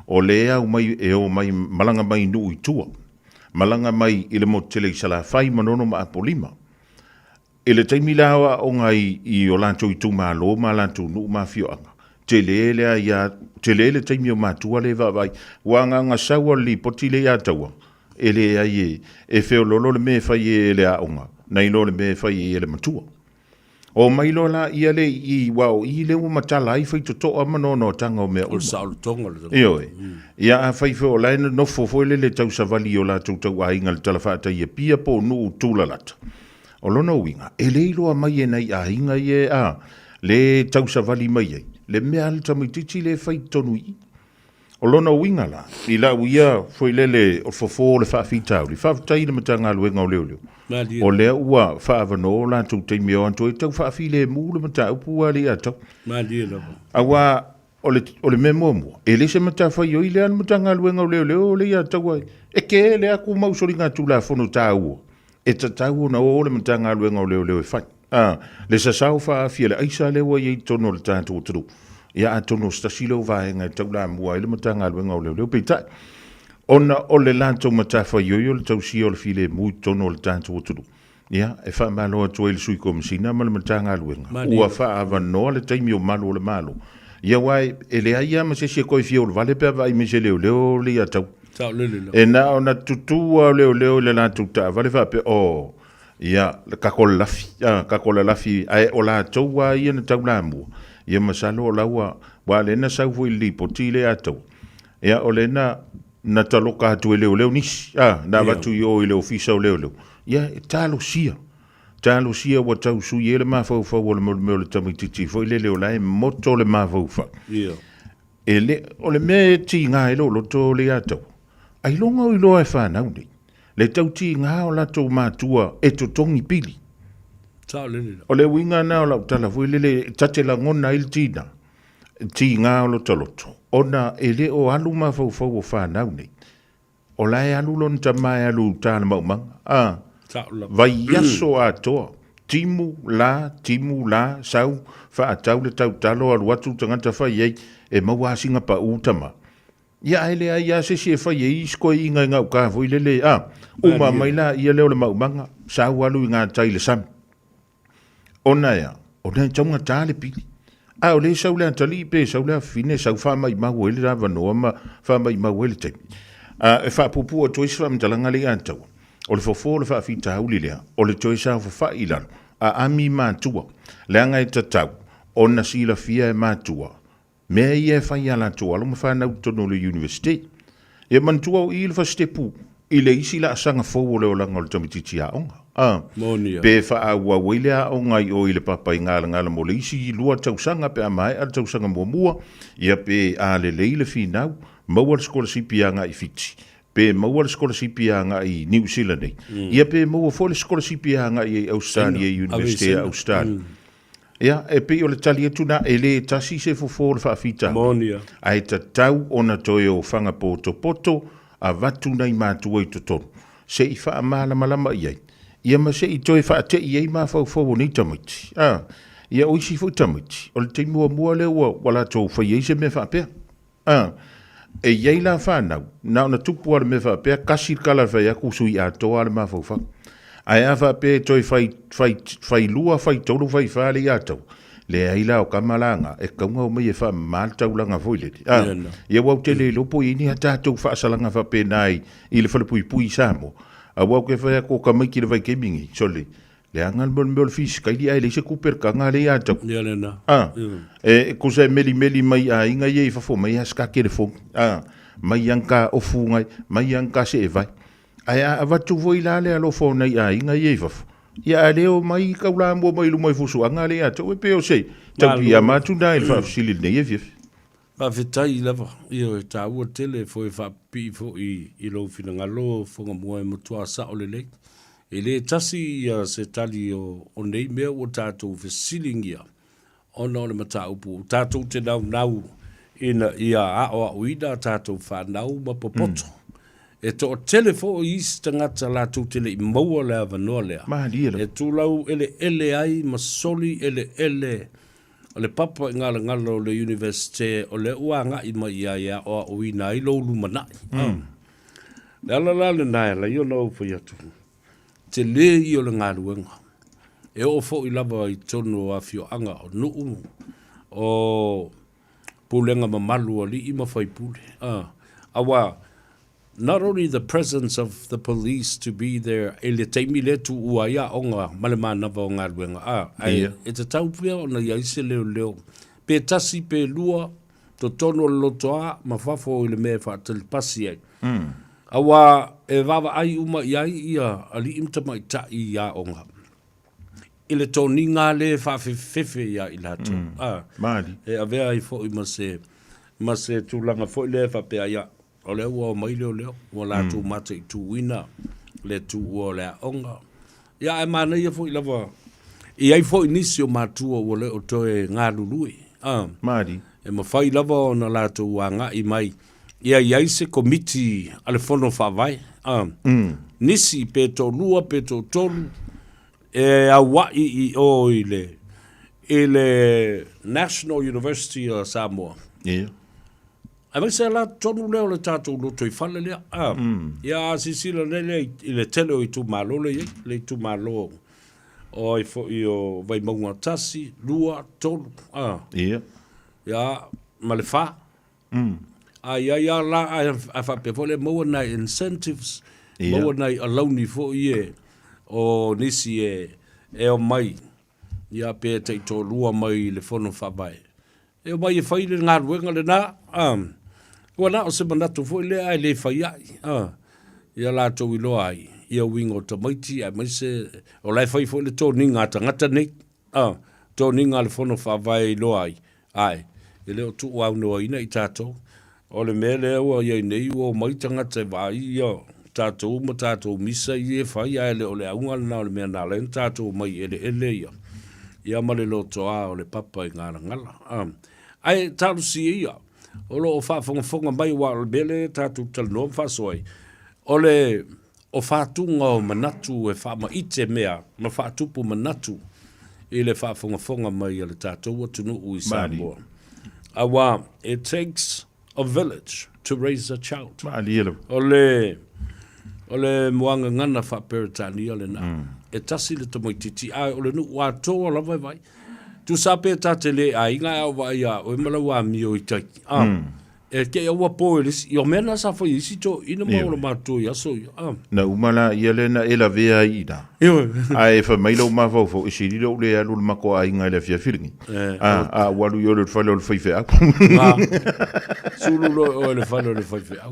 o lea e au mai, e o mai, malaga mai i nuu i tua. Malaga mai i le motu tele i Salafai, Manono ma Apolima. I le taimi la o aoga i, i o latou itumalo ma latou nuu ma afioaga, tele le aia, tele le taimi o matua le vaavaai. Ua agaga sau a le lipoti le ia taua, e leai e, e feololo le mea e fai e le aoga, nai lo le mea e fai e le matua. O mai loa la ia le i, ua o i le ua matala ai faitotoa ma noanoataga o mea uma. O le saolotoga o le. Ioe. Ia afai foi o la e nonofo foi lele tausavali i o latou tauaiga i le talafatai i Apia po o nuu tulalata. O lona uiga, e le iloa mai e nai aiga ia a le tausavali mai ai le mea a le tamaitiiti lea e fai i totonu i i. O lona uiga la, i lau ia foi lele o fofo o le faafitauli, faafetai i le Matagaluega o Leoleo, o lea ua faaavanoa o latou taimi e o atu ai tau faafilemu le mataupu a le ia tau. Aua O le, o le mea muamua, e le se matafaioi lea a le Matagaluega o Leoleo o le ia taua e kele atu mau soligatulafono taua e tatau ona o le Matagaluega o Leoleo e fai. A, le sasao faaafi a le aisa lea ua i ai i totonu o le tatou atunuu, ia atonu o se tasi lea o vaega e taulamua ai le Matagaluega o Leoleo. Peitai, ona o le latou matafaioi o le tausia o le filemu i totonu o le tatou atunuu, Ia, e faamalo atu ai i le Sui Komesina ma le Matagaluega ua faaavanoa le taimi o Malu o le Malo. Ia aua e leai lava ma se isi e toe fia ulavale pe a vaai mai i se leoleo le ia tau. Saolele lava. E na ona tutū lava o leoleo i le latou taavale faapea, oh, ia, kako lalafi, a, kako lalafi, ae o latou lava ia na taulamua, ia masalo o la ua, aua o lea na sau foi i le lipoti le Ataua, ia o lea na, na taloka atu e leoleo nisi, a, na avatu i o i le ofisa o leoleo, ia e talosia. Talosia ua tau sui ai le mafaufau o le mea o le tamaitiiti foi lele o la e moto le mafaufau. Ia. E le, o le mea e tiga ai lou loto o le Ataua, ailoga o iloa e fanau nei, le tau tiga o latou matua e totogi pili. Sao lele la. O le uiga na o lau tala foi lele, ta te lagona ai le tina, tiga o lota loto, ona e le o alu mafaufau o fanau nei. O la e alu lona tama e alu i uta le maumaga, a, vaiaso atoa, timu la, timu la, sau, faatau le tautalo, alu atu tagata fai ai, e maua lava sina pau tama. Ia ae leai lava se isi e fai ai isi koiina i gauta foi lele, a, uma mai laia lea o le maumaga, sau alu i gatai i le sami. Ona e a? Ona e taugata le pili. A o lea e sau le atalii pe sau le afafine, sau faamaimau ai le avanoa ma faamaimau ai le taimi. A, e faapuupuu atu ai se faamatalaga lea ia te au, o le fofo o le faafitauli lea, o le toe saofafai i lalo, a ami matua, leaga e tatau ona silafia e matua mea ia e fai a latou alo ma fanau i totonu o le University. Ia manatua o i le fasitepu i le isi laasaga fou o le olaga o le tamaitiiti aoga. A, Moni a. pe faaauau ai le aoga i o i le papa i Galagala mo le isi lua tausaga pe a maea le tausaga muamua, ia pe a lelei le finau, maua le sikolasipi agai i Fiti, pe maua le sikolasipi agai i Niu Sila nei, ia pe maua foi le sikolasipi agai i Ausetalia i Universite a Ausetalia. Ia, e pei o le tali atu lena, e le tasi se fofo o le faafitauli. Moni ia. Ae tatau ona toe ofaga potopoto avatu nai matua i totonu, se i faamalamalama i ai, ia ma se i toe faatei ai mafaufau o nei tamaiti. A, ia o isi foi tamaiti, o le taimi muamua lea ua, ua latou fai ai se mea faapea. A, e i ai la fanau, na ona tupu lava le mea faapea, kasi le tala e fai atu, sui atoa lava le mafaufau. Ae a faapea e toe fai, fai, fai lua, fai tolu, fai fa le iatau, leai la o tama la na, e tatau ona omai e faamama le taulaga foi lele. A, ia aua ou te le iloa po o i ai ni a tatou faasalaga faapena i, i le falepuipui i Samoa. Aua ou te fai atu o tamaiti i le vaitaimi nei, sole, Leaga le mea o le fisikaili ae leai se tupe le taga lea ia te au. Ia lena. A, e tusa e melimeli mai aiga ia i fafo mai a se ta telefoni. A, mai an ta ofu ngai, mai an ta seevai. Ae a avatu foi la le alofa o nai aiga ia i fafo, ia a le omai taulamua mai luma i fusuaga lea ia te au, e pei o se tau piiama atu lena i le faafesili i lenei afiafi. Faafetai lava, ioe, e taua tele foi e faapipii foi i lou finagalo Fogamua e matua sao lelei. E le tasi ia se tali o, o nei mea ua tatou fesiligia ona o le mataupu ua tatou te naunau ina ia aoaoina a tatou fanau ma popoto. E toatele foi isi tagata latou te le i maua le avanoa lea. Malie lava. E tulau eleele ai ma soli eleele O le papa i Galagala o le Universite o lea ua agai mai i ai e aoaoina ai lou lumanai. Mm. Le ala la lena e ala ai ona ou fai atu, tele ia o le galuega. E oo foi lava i totonu o afioaga o nuu, o pulega mamalu o alii ma faipule. Ah, aua Not only the presence of the police to be there i le taimi lea tuua ai aoga ma le manava o galuega a, ae e tatau pea ona i ai se leoleo pe tasi pe lua totonu o le lotoa ma fafo i le mea e faatalipasi ai. Aua e vaavaai uma i ai ia alii ma tamaitai i aoga i le toniga lea e faafefefefe ia i latou. A, e avea ai foi ma se ma se tulaga foi lea e faapea ai, O lea ua omai leoleo, ua latou mataituina le tuua o le aoga. Ia ae manaia foi lava, e i ai foi nisi o matua ua le o toe galulue. A, Malie. E mafai lava ona latou agai mai, ia i ai se komiti a le Fono Faavae. A, nisi pe toalua pe toatolu e aua'i i o i le, i le National University o Samoa. Ia. Aemaise la totonu lea o le tatou lotoifale lea. A, ia a silasila nei lea i le tele o itumalo lea e i ai, le itumalo o ai foi o Vaimauga 1, 2, 3, a. Ia. Ia, ma le fa. A i ai lava la, ae faapea foi lea, maua nai incentives, maua nai alauni foi e o nisi e omai, ia pe taitoalua mai i le Fono Faavae. E omai e fai le galuega lena, a. Ua na o se manatu foi lea ae le fai ai, a. Ia latou iloa ai ia uiga o tamaiti aemaise o la e fai foi le toniga a tagata nei, a. Toniga a le Fono Faavae e iloa ai, ae e le o tuuaunoaina i tatou. O le mea lea ua i ai nei ua omai tagata e vaai ia tatou ma tatou misa ia e fai ae le o le auga lena o le mea na ala ai ona tatou omai i eleele ia ia ma le lotoa o le papa i Galagala. Ae talosia ia o lo o faafogafoga mai aua o le mea lea tatou te talanoa ma faasoa ai, o le o fatuga o manatu e faamaite mea ma faatupu manatu i le faafogafoga mai a le tatou atunuu i Samoa. Aua it takes a village to raise a child. Maalia lava. O le, o le muagagana faa-Peretania lena. E tasi le tamaitiiti, ae o le nuu atoa lava e vaai. Tusa pe ta te le aiga ae a ou vaai ia oe ma lau amio i tai. Ah. E te aua po e le isi. O mea na sa fai e isi toeaiina ma ola matua i aso ia. Ah. Na uma la ia lea na e lavea ai i ina. Ae fai mai lou mafaufau, e sili lou le alu i le matou aiga i le afiafi lenei. A, a ua alu i o i le fale o le faifeau. Sulu loa oe i le fale o le faifeau.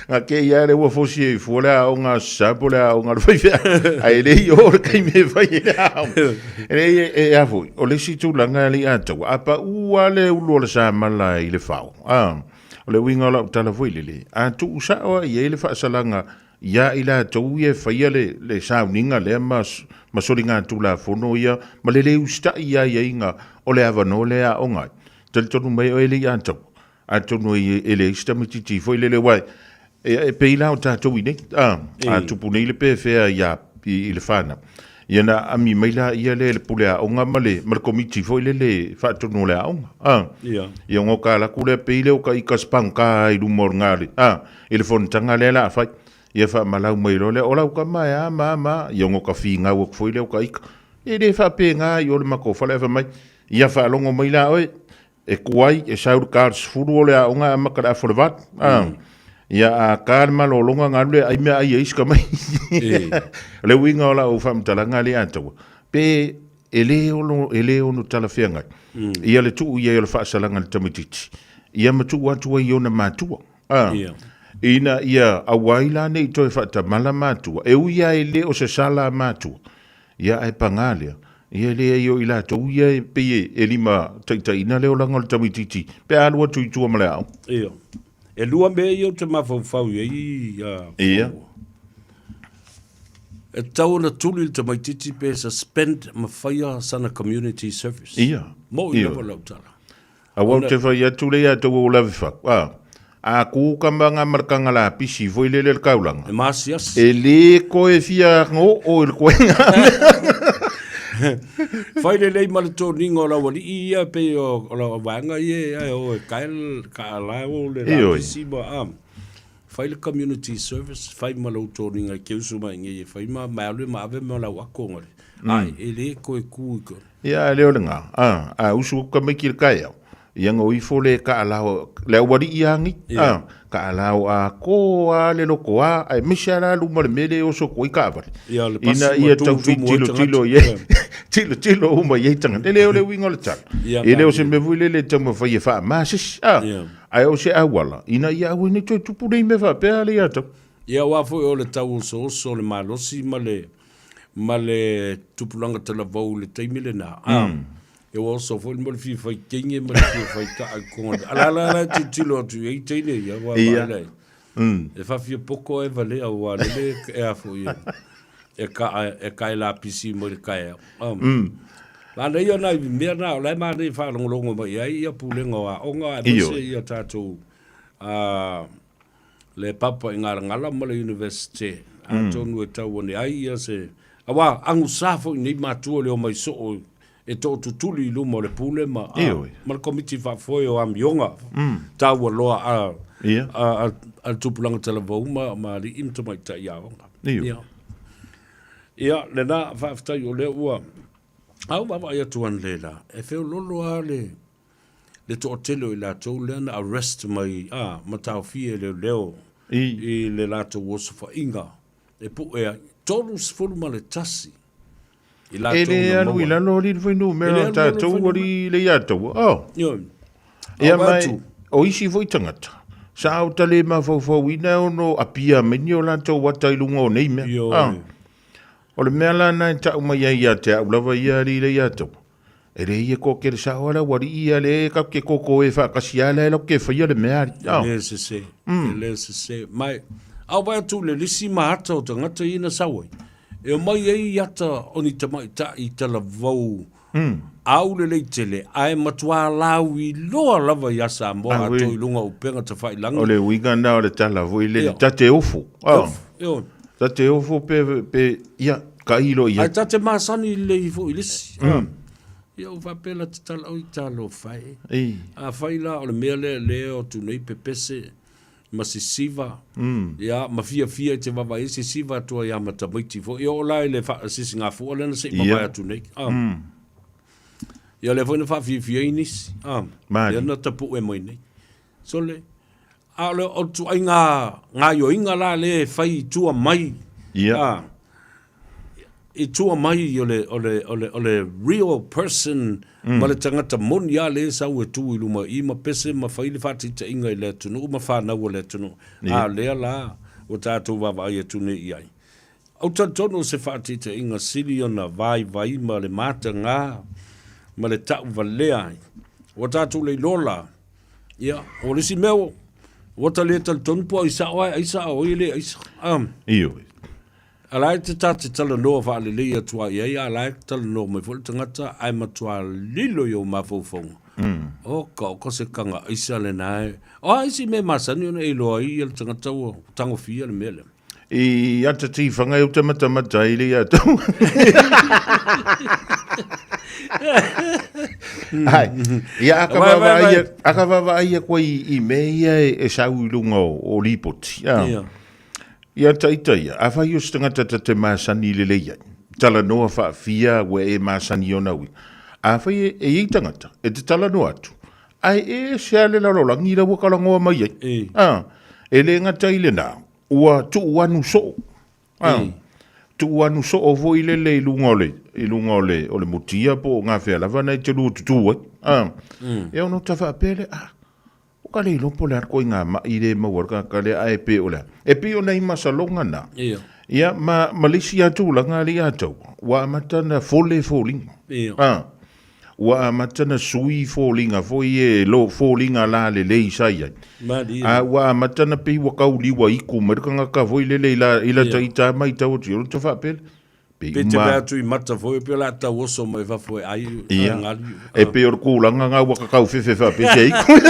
Na te i a lea ua fosi ai fua le aoga a Sasa po o le aoga a le faifeau. Ae le i oo le taimi e fai ai le aoga. E leai, e a foi, o le isi tulaga e le i atoa, a pau lava le ulu o le samala i le fao, a, o le uiga o lau tala foi lele, a tuu sao lava i ai le faasalaga ia i latou ia e faia le, le sauniga lea ma, ma soligatulafono ia, ma le le usitai i aiaiga o le avanoa lea e aoga ai. Talitonu mai oe e le i atoa, atonu e leai se tamaitiiti foi lele, aua e pei la o tatou i nei, a, a tupu nei le pefea ia i le whānau. Ia na ami mai la ia le le pule aoga ma le, ma le komiti foi lele faatonu o le aoga. A, ia. Ia ngo ka laku lea pei le o ka i ka spangka i luma o le ngā le, a, i le fonotaga lea la a fai. Ia faamalau mai loa lea, o lau tama e a ma a ma a, ia ngo ka fīgau atu foi lea o ka ika. E le faapena i o le matou fale, ae fai mai, ia faalogo mai la oe, E kuai, e sau le ka 10 o le aoga e amata le afa o le 8. A. Ia a ka le malologa galu le ai mea ai e isi mai. O le uiga o lau faamatalaga lea atoa, pe e le ono, e le ono talafeagai. Ia le tuu i ai o le faasalaga i le tamaitiiti, ia ma tuu atu ai i ona matua. A. Ina ia aua ai la ne i toe faatamala matua, e ui lava e le o se sala a matua, Ia ae pagā lea, ia e leai o i latou ia e pei e lima taitaiina le olaga o le tamaitiiti pe a alu atu i tua ma le aoga. Ia. E lua mea ia ou te mafaufau i ai ia. Ia. E tatau ona tuli le tamaitiiti pe suspend ma faia sana community service. Ia. Moʻi lava lau tala. Aua ou te fai atu lea ia tou o lave fau. A, a ku ka manga ma le kanga lapisi foi lele le kaulanga. E masiasi. E le koe fia ngo o i le koenga. Fai lelei ma le toniga o lau alii ia pei o lau vaega ia e o e kae ka ala o le lapisi ma a. Fai le community service, fai ma lou toniga e ke usu mai nei e fai ma ma alu e ma ave ma lau ako ngare. Ai, e le koe ku i ko. Ia, a lea o le gā, a, a usu atu tamaiti i le taeao, ia na o ifo le kaalao, le aualii a nei, a, kaalao atoa a le loto a, aemaise a la luma o le mea lea e oso atu ai taavale. Ia, le pasi Ina ma ia tau tumutumu ai tilotilo tagata. i ai, tilotilo uma i ai tagata. E le o le uiga o le tala. Ia, E le o se malie. mea foi lele e taumafai e faama se isi, a, Ia. ae o se auala, ina ia aua ne i toe tupu nei mea faapea a le ia tau. Ia, aua foi o le tau osooso o le malosi ma le ma le tupulaga talavou i le taimi lena. A, e ua oso foi mo le fia fai teine ma le fia fai taa i konga. A la la la tilotilo atu i ai teine ia, ua Ia. vaai lai. E faafia poto e valea ua lele e a foi e, e ka e ka e lapisi mai le kaeao. Manaia nai mea na, o la e manaia e faalogologo mai ai ia pulega o aoga aemaise ia tatou le papa i Galagala ma le Universite, atonu e tau ane ai ia se, aua agusā foi nei matua le omai soo e tootutuli i luma o le pule ma, a, ma le komiti faafoe o amioga taua loa a, a, a, a le tupulaga talavou ma, ma alii ma tamaitai aoga. Ia. Ia, lena, faafetai o lea ua, a ou vaavaai atu analeila, e feololo lava le, le toatele o i latou lea na arrest mai a ma taofia e leoleo i le latou osofaiga e pue ai, 31 i latou E le na alu i maua. lalo alii le E fuainumera le o alu i lalo le tatou fuainumera. alii le ia taua. Oh. Ioe. Ia Au mai, atu. o isi foi tagata, sa o ta le mafaufauina e ono apia mai ni o latou ata i luga o nei mea. Ioe. Ah. O le mea la na e tau mai ai ia te au lava ia alii le ia taua. E le ia ko kere sao ala wari ia le ka ke koko e whaakasi ala e lau ke whaia le mea ari. E le sese, e le sese. Mai, au vai atu le lisi ma ata o tagata ia na sau ai. E omai ai i ata o ni tamaitai i talavou au lelei tele, ae matua lauiloa lava ia Samoa Ah, oui. atoa i luga o upega tafailagi. O le uiga na o le tala foi le Ia. ta te ofo. Ah. Ofo, ioe. Ta te ofo pe, pe ia, ka ilo ia. Ae ta te masani lelei foi i le isi. Ia ua faapea la te tala, oi talofa e. Ei. Afai la o le mea lea lea o atu nei pepese ma sisiva, ia, ma fiafia i te vavae ai sisiva atua ia ma tamaiti foi. Ia oo la i le sisigafoa lea na se i mavae atu nei. Ia lea foi na faafiafia ai nisi. Mali. Lea na tapue mai nei. Sole, a o le o le ituaiga gaoioiga la lea e fai i tua mai. Ia. I tua mai o le, o le, o le, o le real person ma le tagata moni lava lea e sau e tu i luma i i ma pese ma fai le faataitaiga i le atunuu ma fanau a le atunuu. A o lea la ua tatou vaavaai atu nei i ai. Ou te talitonu o se faataitaiga sili ona vaivai ma le mataga ma le tauvalea ai. Ua tatou le iloa la, ia, o le isi mea ua, ua ta le talitonu po o ai sao ae aisa a o ai e le aisa. Ioe. A la e te ta te talanoa faalelei atu ai i ai, a la e talanoa mai foi le tagata ae matua lilo i ou mafaufauga. Oka, oka se kaga aisa lena e. O a isi mea masani ona e iloa ai le tagata ua tagofia le mea lea? I ata tīwhanga e o te matamata i le ia tau. Ai, ia aka Vai, vai, vava vai. ai, aka vava ai koe i, i me ia e, e sau i lunga o, o ripoti. Ah. Ia. Ia taita ia, a whai o se tangata ta te masani lelei ai. Talanoa whaafia ua e masani ona ui. A whai e, e iei tangata, e te talanoa atu. Ai e se ale lalolangi la ua kalangoa mai ai. E. Ah, e le ngata i le nā, ua tuu anu soo. Ah, E. tuu anu soo foi lele i lunga o le, i lunga o le, o le mutia po o ngā whea lava nei te lua tutu ai. Ah, e ono ta whaapele, ah, O ka le iloa po o le a koe ngā maʻi le maua le tagata lea ae pei o le a. E pei ona i masaloga na. Ia. Ia, ma, ma le isi lava tulaga alii a taua, ua amata na fole foliga. Ia. A, ua amata na sui foliga foi e lo, foliga lalelei sa i ai. Malie. A ua amata na pei ua kauliua iku mai le tagata foi lele i la, i lata Ia. ita mai tau atu i ona ta faapele. Pei Pe te uma. mea atu i mata foi, pe o le a tauoso mai fafo e ai, Ia. ngaliu. E pei o le kūlanga ngā ua kakau fefe whaapese ai koe.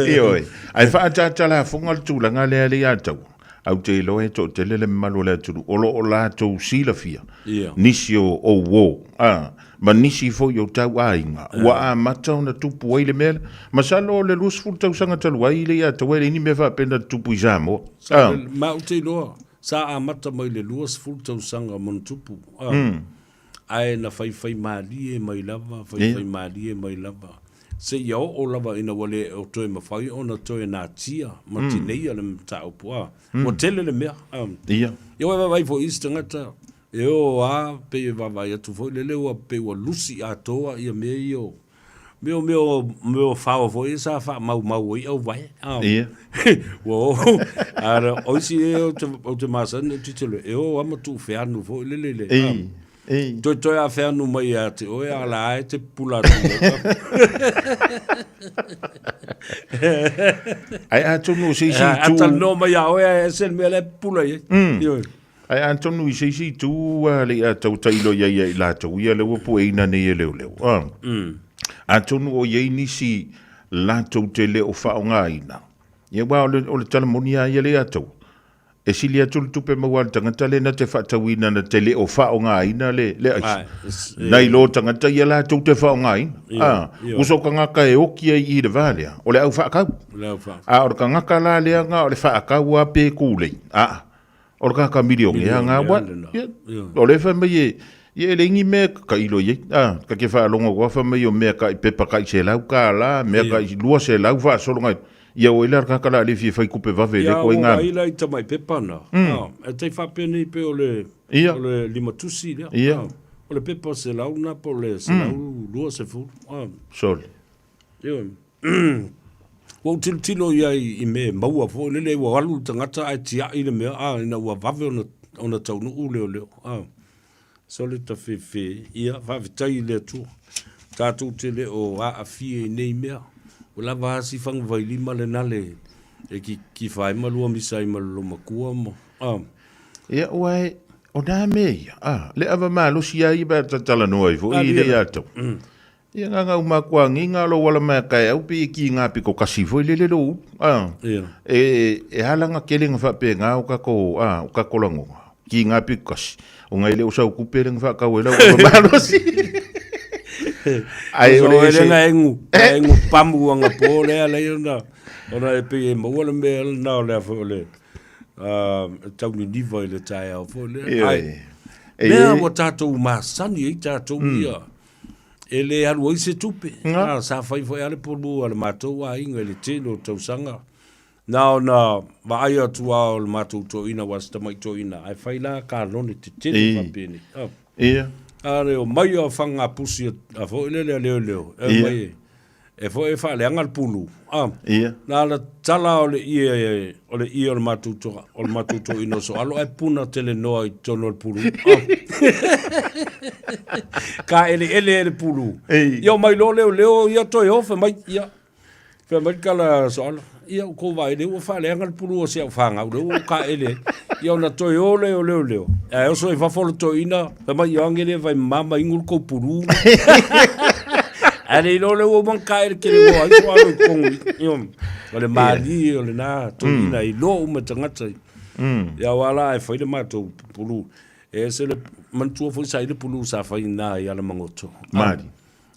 Ioe. Ai whaatata la fonga le tūlanga lea le ia tau. Au te iloa e toʻatele le mamalu o le atunuu o lo o latou silafia Ia. nisi o o uō, a, ma nisi foi o tauaiga ua amata ona tupu ai le mea lea. Masalo o le 20 tausaga talu ai le ia tau e leai ni mea faapena na tupu i Samoa. Sa, A. ma ou te iloa, Sa amata mai le 20 tausaga ma ona tupu, a, ae na faifai malie mai lava, faifai malie mai lava, seia oo lava ina ua le o toe mafai ona toe natia ma tineia le mataupu, a, ua tele le mea, a. Ia. Ia ua vaavaai foi i isi tagata, e o a, pei e vaavaai atu foi lele ua pei ua lusi atoa ia mea ia o Mea o mea o mea o fao foi ia sa faamaumau ai auvae. Ia. Ua o a o isi e o te o te masani o titilo e o ama tuu feanu foi lele le. Ei. Ei. Toe toe a feanu mai ia te oe a la e te pula atu. Ai atonu o se isi A itu. talanoa mai ia oe ae ese le mea la e pupula i ai. Ioe. Ae atonu i se isi itu a le a tau tailo ia ia i latou ia le ua pueina nei e leoleo. A. Atonu o i ai nisi latou te le o faaaogaina. Ia aua o le, o le tala moni lava ia le ia tau. E sili atu le tupe maua a le tagata lea na te faatauina na te le o faaaogaina le, le aisa. Nai lo tagata ia latou te faaaogaina. A, uso tagata e oki ai i le va lea, o le au faakau. A o le tagata la lea na o le faakau lava pe kūlei. Aa, o le kaka milione a ngā wa. Ia, o le fai mai e, Ia e leai ni mea e kakailo i ai. A, ta te faalogo atu lava fai mai o mea kai pepa kai $100, mea kai 200 faasolo nai. Ia ua i la le tagata o le a le fia fai tupe vave i Ia lea ua ituaiga vaai la i tamai pepa na. A, e tai faapenei pei o le, o le limatusi lea. Ia. A, o le pepa 100 na po o le 120. A. Sole. Ioe. Ua ou tilotilo i ai i mea e maua foi lele ua alu le tagata ae tiai le mea, a, ina ua vave ona, ona taunuu leoleo. A, sole tafefe, ia, faafetai i le Atua. Tatou te le o aafia i nei mea. Ua lava a si fagavailima lena le e kifa ai ma lua misa ai ma le loomatua ma, a. Ia, ua e, o nā mea ia, a, le ava malosi a ia pe a talanoa ai foi i le ia tau. Ia na na uma atu agiga lou ala mai taeao pei e kiga pito kasi foi lele lou ulu a. Ia. E e ala na tele na faapena o tatou a o tatou lagona kiga pito kasi ona e le o sau tupe lea na faatau ai lau ava malosi. Ae o le ese. Na egu, na egu pamu anapo lea alai ona ona e pei e maua le mea lena o le a foi o le e tau niniva i le taeao foi lea. Ae mea ua tatou masani ai tatou ia e le alu ai se tupe. A, sa fai foi lava le pulu a le matou aiga i le tele o tausaga. Na ona vaai atu lava o le matou toeaina aua o si tamai toeaina, ae fai la kalone tetele faapenei. A, a le omai o fagapusi a foi lele a leoleo, e omai e E foi e faaleaga le pulu. Ah. Ia. Na la tala o le ie o le ie o le matou to o le matou toeaina o Soalo ae puna tele noa i totonu o le pulu. Ah. Ka eleele e le pulu. Ei. Ia omai loa leoleo ia toe o fai mai ia. Fai mai le tala a Soalo, ia ua tou vaai lea ua faaleaga le pulu o si au fanau lea ua ou taele ai. Ia ona toe o lea o leoleo. Ae oso i fafo le toeaina, fai mai, Ioane le fai mama inu le tou pulu. Ae le iloa lea ua uma ona taele tele loa ai Soalo i totonu i. Ioe. O le malie o lena toeaina e iloa uma e tagata. Ia aua la e fai le matou pulu. E ese le manatua foi sa i ai le pulu sa fai i ina i Alamagoto. Malie.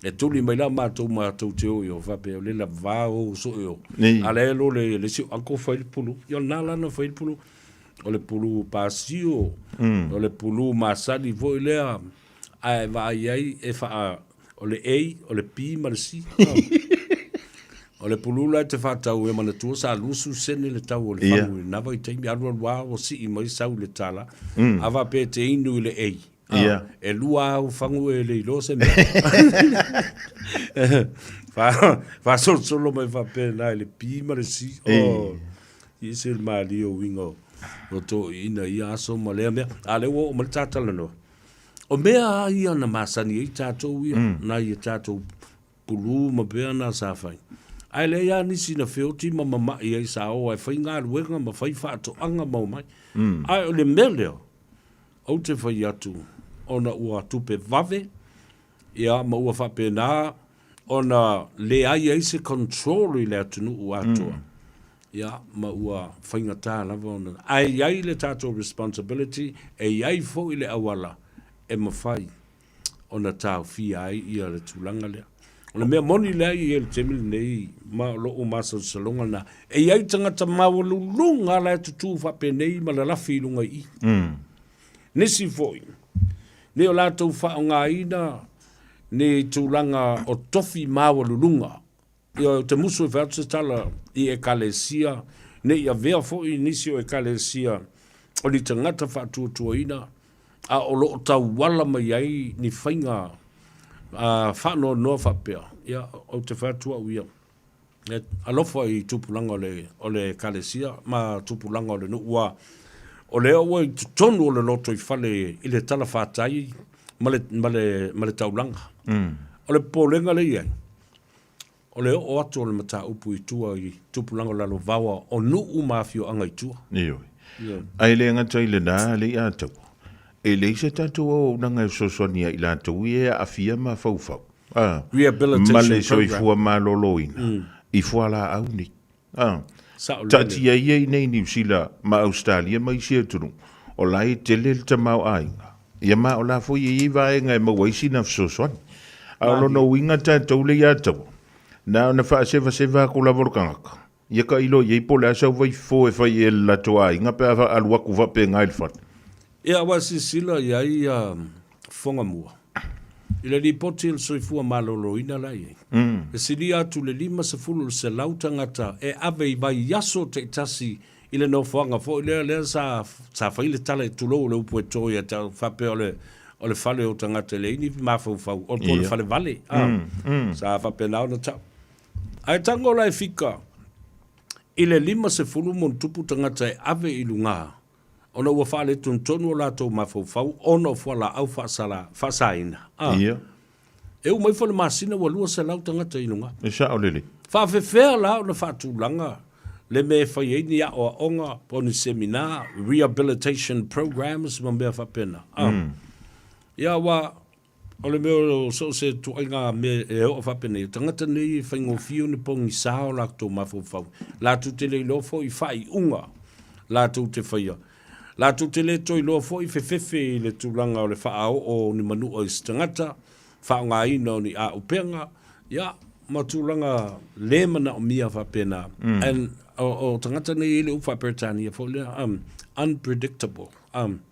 E tuli mai la matou matou te o i o faapea o le lava o so i o. Nei. A le lo le le si uncle fai le pulu. Ia na la na fai le pulu. O le pulu pasio. O le pulu masani foi lea. Ae vaai ai e faa o le A, o le B ma le C. O le pulu la e te faatau e manatua sa 20 sene le tau o le fagu i lena vaitaimi. Alu alu lava ua sii mai sau i le $1. A faapea e te inu i le A, Ah, Ia. E lua au fagu e le iloa se mea. Fa, faasolosolo mai faapena i le P ma le C. Oh, i ese le malie o uiga o, o toeaiina i ia aso ma lea mea. A lea ua oo mai le ta talanoa. O mea a ia na masani ai tatou ia, nai a tatou pulu ma mea na sa fai. Ae leai lava nisi na feoti ma mama'i ai sa o e fai galuega ma fai faatoaga ma omai. Ae o le mea lea, Ou te fai atu, ona ua tupe vave, ia, ma ua faapena ona leai ai se control i le atunuu atoa, ia, ma ua faigata lava ona, ae i ai le tatou responsibility, e i ai foi le auala e mafai ona taofia ai ia le tulaga lea. O le mea moni lea e i ai i le taimi lenei, ma o lou masalosaloga lena, e i ai tagata maualuluga la e tutū faapenei ma lalafi i luga i i. Nisi foi, nei o latou faaaogaina ni tulaga o tofi maualuluga. Ioe, ou te musu e fai atu se tala i Ekalesia, ne i avea foi nisi o Ekalesia o ni tagata faatuatuaina, a o lo o tauala mai ai ni faiga faanoanoa faapea, ia, ou te fai atu au ia, e alofa i tupulaga o le, o le Ekalesia ma tupulaga o le nuu, aua o lea ua i totonu o le lotoifale i le talafatai ma le, ma le, ma le taulaga. O le popolega lea e i ai, O le oo atu o le mataupu i tua i tupulaga o Lalovaoa o nuu ma afioaga i tua. Ioe. Ae le gata i lena, alii Ataua, e leai se tatou auaunaga e fesoasoani ia i latou ia e aafia mafaufau, a, ma le soifua maloloina i fualaau nei. A, taatia ia i nei Niu Sila ma Ausetalia ma isi atunuu, o la e tele le tamaoaiga. Ia ma o la foi e i ai vaega e maua ai sina fesoasoani. A o lona uiga tatou le ia taua, na ona faasevaseva atu lava o le tagata, ia tailo i ai po o le a sau vaifofo e fai i ai e le latou aiga pe a alu atu faapena i le fale. Ia, aua e silasila i ai ia Fogamua, i le Lipoti a le Soifua Maloloina la e i ai, e silia atu i le 50% tagata e ave i vaiaso taitasi i le nofoaga foi lea, lea sa, sa fai le tala e tulou o le upu e to ia te au, faapea o le, o le fale o tagata e leai ni mafaufau, o, po o le fale vale, a, sa faapena ona tau. Ae tago la e fika i le 50 ma ona tupu tagata e ave i luga, ona ua faaletonu o latou mafaufau ona o fualaau faasala, faasaina. A. Ia. E uma ifo le masina ua 200 tagata i luga. E sao lelei. Faafefea la ona faatulaga le mea e fai ai ni aoaoga po o ni seminar, rehabilitation programs ma mea faapena. A. Ia aua O le mea o so o se ituaiga mea e oo faapenei, o tagata nei e faigofie ona pogisa o latou mafaufau, latou te le iloa foi i faaiuga latou te faia, latou te le toe iloa foi fefefe i le tulaga o le faaoo o ni manua i se tagata, faaaogaina o ni auupega, ia, ma tulaga le manaomia faapena. And o tagata nei e i ai le upu faa-Peretania foi lea, unpredictable.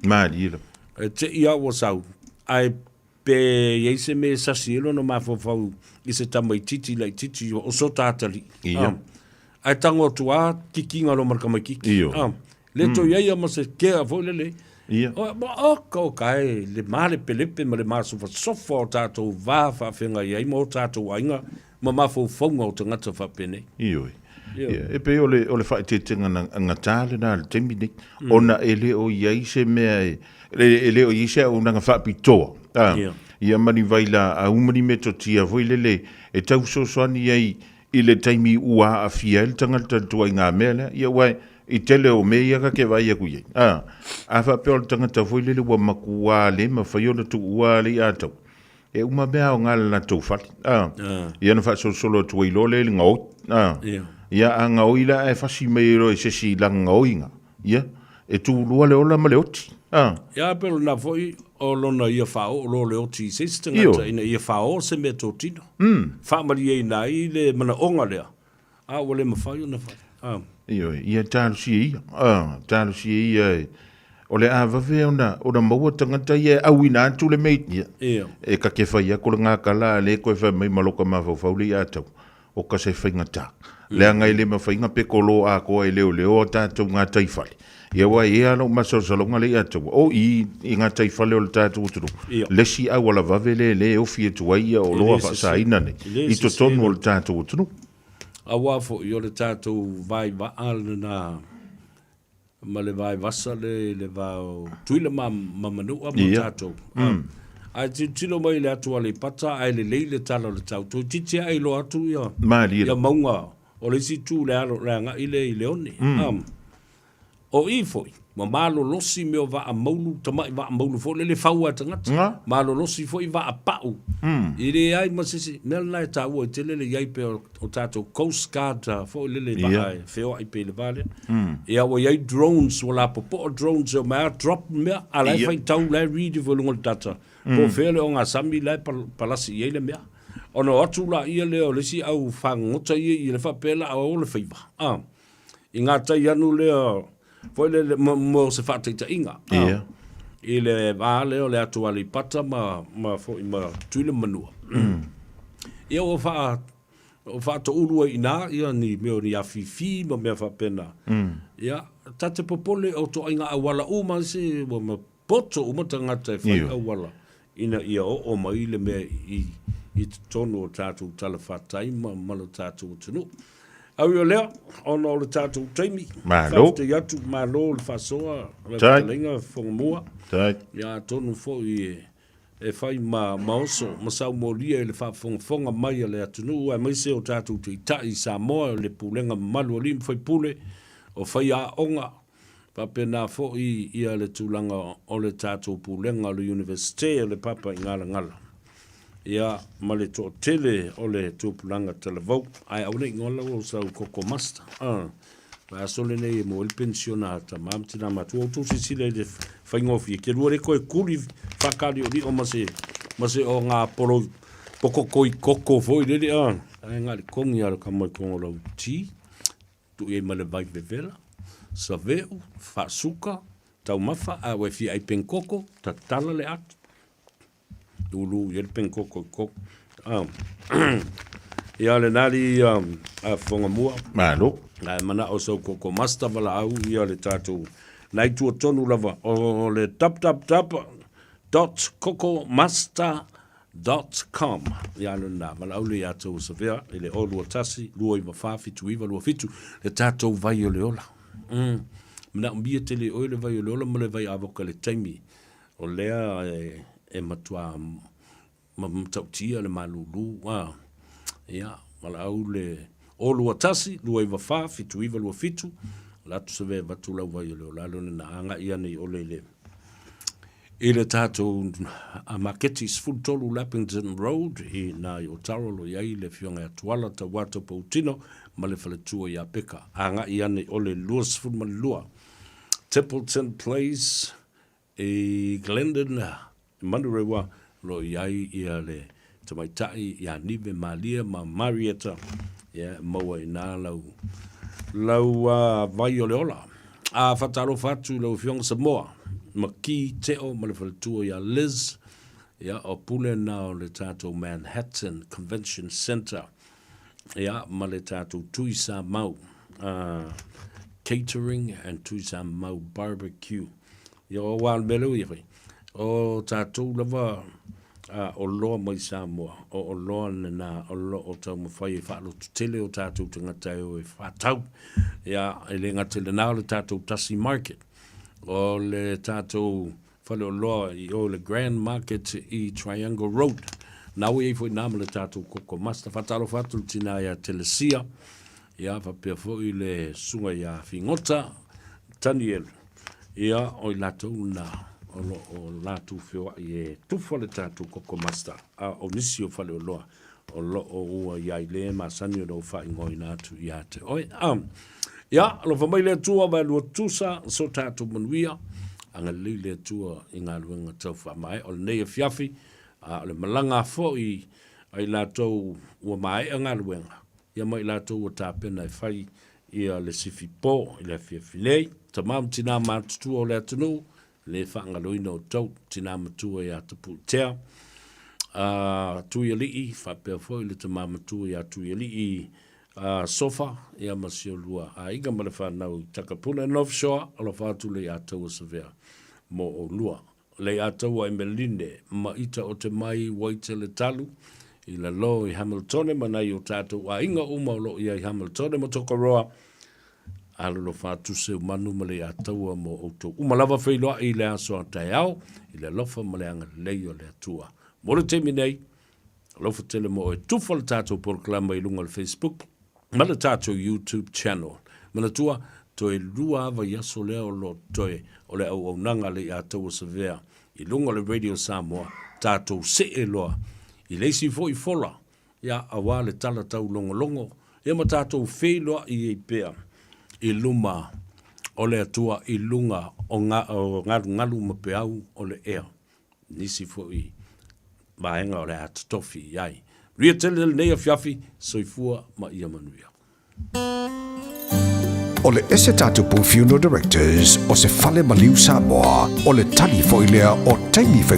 Malie lava. E te i a ua sau, ae pe i ai se mea e sasi ai lona mafaufau i se tamaitiiti laitiiti o sota atalii. Ia. Ae tago atu a kikiga loa ma le tamaitiiti. Ioe. Le toe i ai a ma se kea foi lele. Ia. O, oka oka e, le malepelepe ma le masofasofa o tatou va faafeagai ai ma o tatou aiga ma mafaufauga o tagata faapenei. Ioe. Ia, e pei o le, o le faaeteetega gata lena i le taimi nei, ona e le o i ai se mea e, e le o i ai se auaunaga faapitoa, a, ia ma ni vailaau ma ni metotia foi lele e tau fesoasoani ai i le taimi ua aafia ai le tagata i le ituaiga mea lea. Ia aua i tele o mea ia ta te vaai atu i ai, a, a faapea o le tagata foi lele ua matua le mafai ona tuua le iatau, E uma mea aoga le latou fale. A. Ia ona faasolosolo atu ai loa lea i le gaoi. A. Ia a gaoi la ae fasi mai ai loa i se isi laga gaoiga, ia, e tulua le ola ma le oti. A. Ia pe o lena foi o lona ia faaoo loa le oti i se isi tagata ina ia faaoo se meatotino. Faamalieina ai le manaoga lea, a ua le mafai ona fai. A. Ioe, ia talosia ia. A, talosia ia e, o le a vave ona, ona maua tagata ia e auina atu le mea ia. Ia. E ka ke fai aku le ngakala a le koe fai mai ma loka mafaufau le ia tau. O ka se faigata. Leaga e le mafai pe kolo atoa e leoleo o tatou gataifale. Ia aua e i ai lava lou masalosaloga lea ia te au, o i i gataifale o le tatou atunuu, le isi auala vave lea lea e ofi atu ai ia oloa faasaina nei i totonu o le tatou atunuu. Aua foi o le tatou vae vaa lena ma le vae vasa lea i le va o Tutuila ma Manua ma tatou. Ae tilotilo mai i le atu Aleipata ae lelei le tala o le tau, toeitiiti lava iloa atu ia mauga o le isi itu le alo le agai lea i Leone. O i foi, ua malolosi mea o vaa maulu, tamai vaa maulu foi lele fau a tagata. Malolosi foi vaa pau. E leai ma se isi, mea lena e taua ai tele le i ai pea o tatou Coast Guard foi lele vaa e feoai pea i le va lea. Ia ua i ai drones, ua lapopoa drones e omai lava drop mea, a o la e faitau, la e read ifo i luga o le data, po o fea le ogasami la e palasi i ai le mea. Ona o atu laia lea o le isi au fagogota ia i le faapea la a o le faiva. I ngā tai anu lea foi lele mo se faataitaiga. Ia. I le vā lea o le atu Aleipata ma, ma foi ma Tutuila ma Manua. Ia ua faa, ua faatoulu ai i inā ia ni mea o ni afifi ma mea faapena. Ia, ta te popole o toaiga auala uma isi ua ma poto uma tagata e fai auala ina ia oo mai le mea i, i totonu o tatou talafatai ma, ma lo tatou atunuu. A ui o lea, ona o le tatou taimi, Malo. faafetai atu, malo le faasoa, lau fetalaiga Fogamua. Ia atonu foi e, e fai ma, ma oso ma saumolia i le faafogafoga mai a le atunuu aemaise o tatou taitai i Samoa, le pulega mamalu a alii ma faipule, o faiaoga, Faapena foi ia le tulaga o le tatou Pulega o le Iunivesite o le Papaigalagala, ia ma le toatele o le tupulaga talavou. Ae aua ne i gola ua sau koko master. Ah, vaiaso lenei e maua ai le penisiona a tama ma tina matua. Ua outou silasila i le faigofie, ke lua le koe kuli faakaliolio ma se, ma se o ngā polo pokokoi koko foi lele, ah. Ae ngā le kongi a le kamoi kongo lau ti. Tuu i ai ma le vai vevela, saveu, faasuka, taumafa, a ua e fia ai penkoko, tatala le atu. Lulu i ai le pengkoko i koko. Ah. Ia le nali a fonga mua. Malo. Ai mana o sau koko master wala au ia le tātou nai tua tonu lava o le www.cocomaster.com ia le nā wala au le ia tau sawhea i le o 21 294 79 27 le tātou vai o le ola. Mana o mia tele oi le vai o le ola ma le vai avoka le taimi o lea e matua ma matautia le malūlū a ia valaau le o 21 294 79 27 la atu se vatu lau vai o le ola lona na anga ia nei ole le i le tātou a maketi 13 Lappington Road i nā i Otaro lo iai le fionga atuala ta wata pautino ma le faletua i Apeka. Anga ia nei ole 22 Templeton Place i Glendon, Manurewa, lo i ai ia le tamaitai ia Nive Malia ma Marieta, ia maua i nā lau, lau vai o le ola. A whatalofa atu lau fionga Samoa, ma ki teo ma le faletua ia Liz, ia o pule nā o le tātou Manhattan Convention Center, ia ma le tātou Tui Sa Mau, Catering and Tui Sa Mau Barbecue. Ia o wā le mele ui whai. O tātou lava o loa mai Samoa, o loa le nā, o loa o tau mawhai e whaalotu tele o tātou te ngata e o e whātau. Ia, e le ngata le nā o le tātou tasi market. O le tātou whale o loa i o le Grand Market i Triangle Road. Nā ui e fwoi nā ma le tātou koko master. Whataro whātu le tina ia Telesia. Ia, whapea fwoi le sunga ia Fingota, Daniel. Ia, o i latou na, o lo o latou feoai e tufa le tatou koko master, a o nisi o fale o loa, o lo o ua i ai le masani o lou faaigoaina atu ia te oe. A, ia, alofa mai le Atua vae lua tusa, so tatou manuia, agalelei le Atua i galuega tau faamaea o lenei afiafi, a o le malaga foi a i latou ua maea galuega, ia ma i latou ua tapena e fai ia le sifi po i le afiafi nei. Tama ma tinā matutua o le atunuu, le faagaloina o tou tinā matua iā Tapuitea, a Tuialii, faapea foi le tamā matua iā Tuialii a Sofa, ia ma si o lua aiga ma le whanau i Takapuna North Shore, alofa atu le iā taua Savea mō olua. Le iā taua Emeline ma ita o te mai Waitele Talu, i lalo i Hamiltone ma nai o tātou aiga uma o loo ia i Hamiltone ma Tokoroa, alolofa atu seu manu ma le iā taua mō outou uma lava feiloai i le aso a taeao, i le alofa ma le agalelei o le Atua. Mo le taimi nei, alofa tele mo oe tufa le tātou polokalama i luga o le Facebook ma le tātou YouTube channel. Manatua, toe lua ava i aso lea o lo toe o le auaunaga le iā taua Savea i luga o le Radio Samoa, tātou see loa i le isi foi fola, ia, auā le tala taulogologo, ia ma tātou feiloai ai pea i luma o le Atua i luga o galugalu ma peau o le ea. Nisi foi vaega o le a totofi i ai. Manuia tele lenei afiafi, soifua ma ia manuia. O le ese Tatupu Funeral Directors o se fale maliu Samoa, o le tali foi lea o taimi.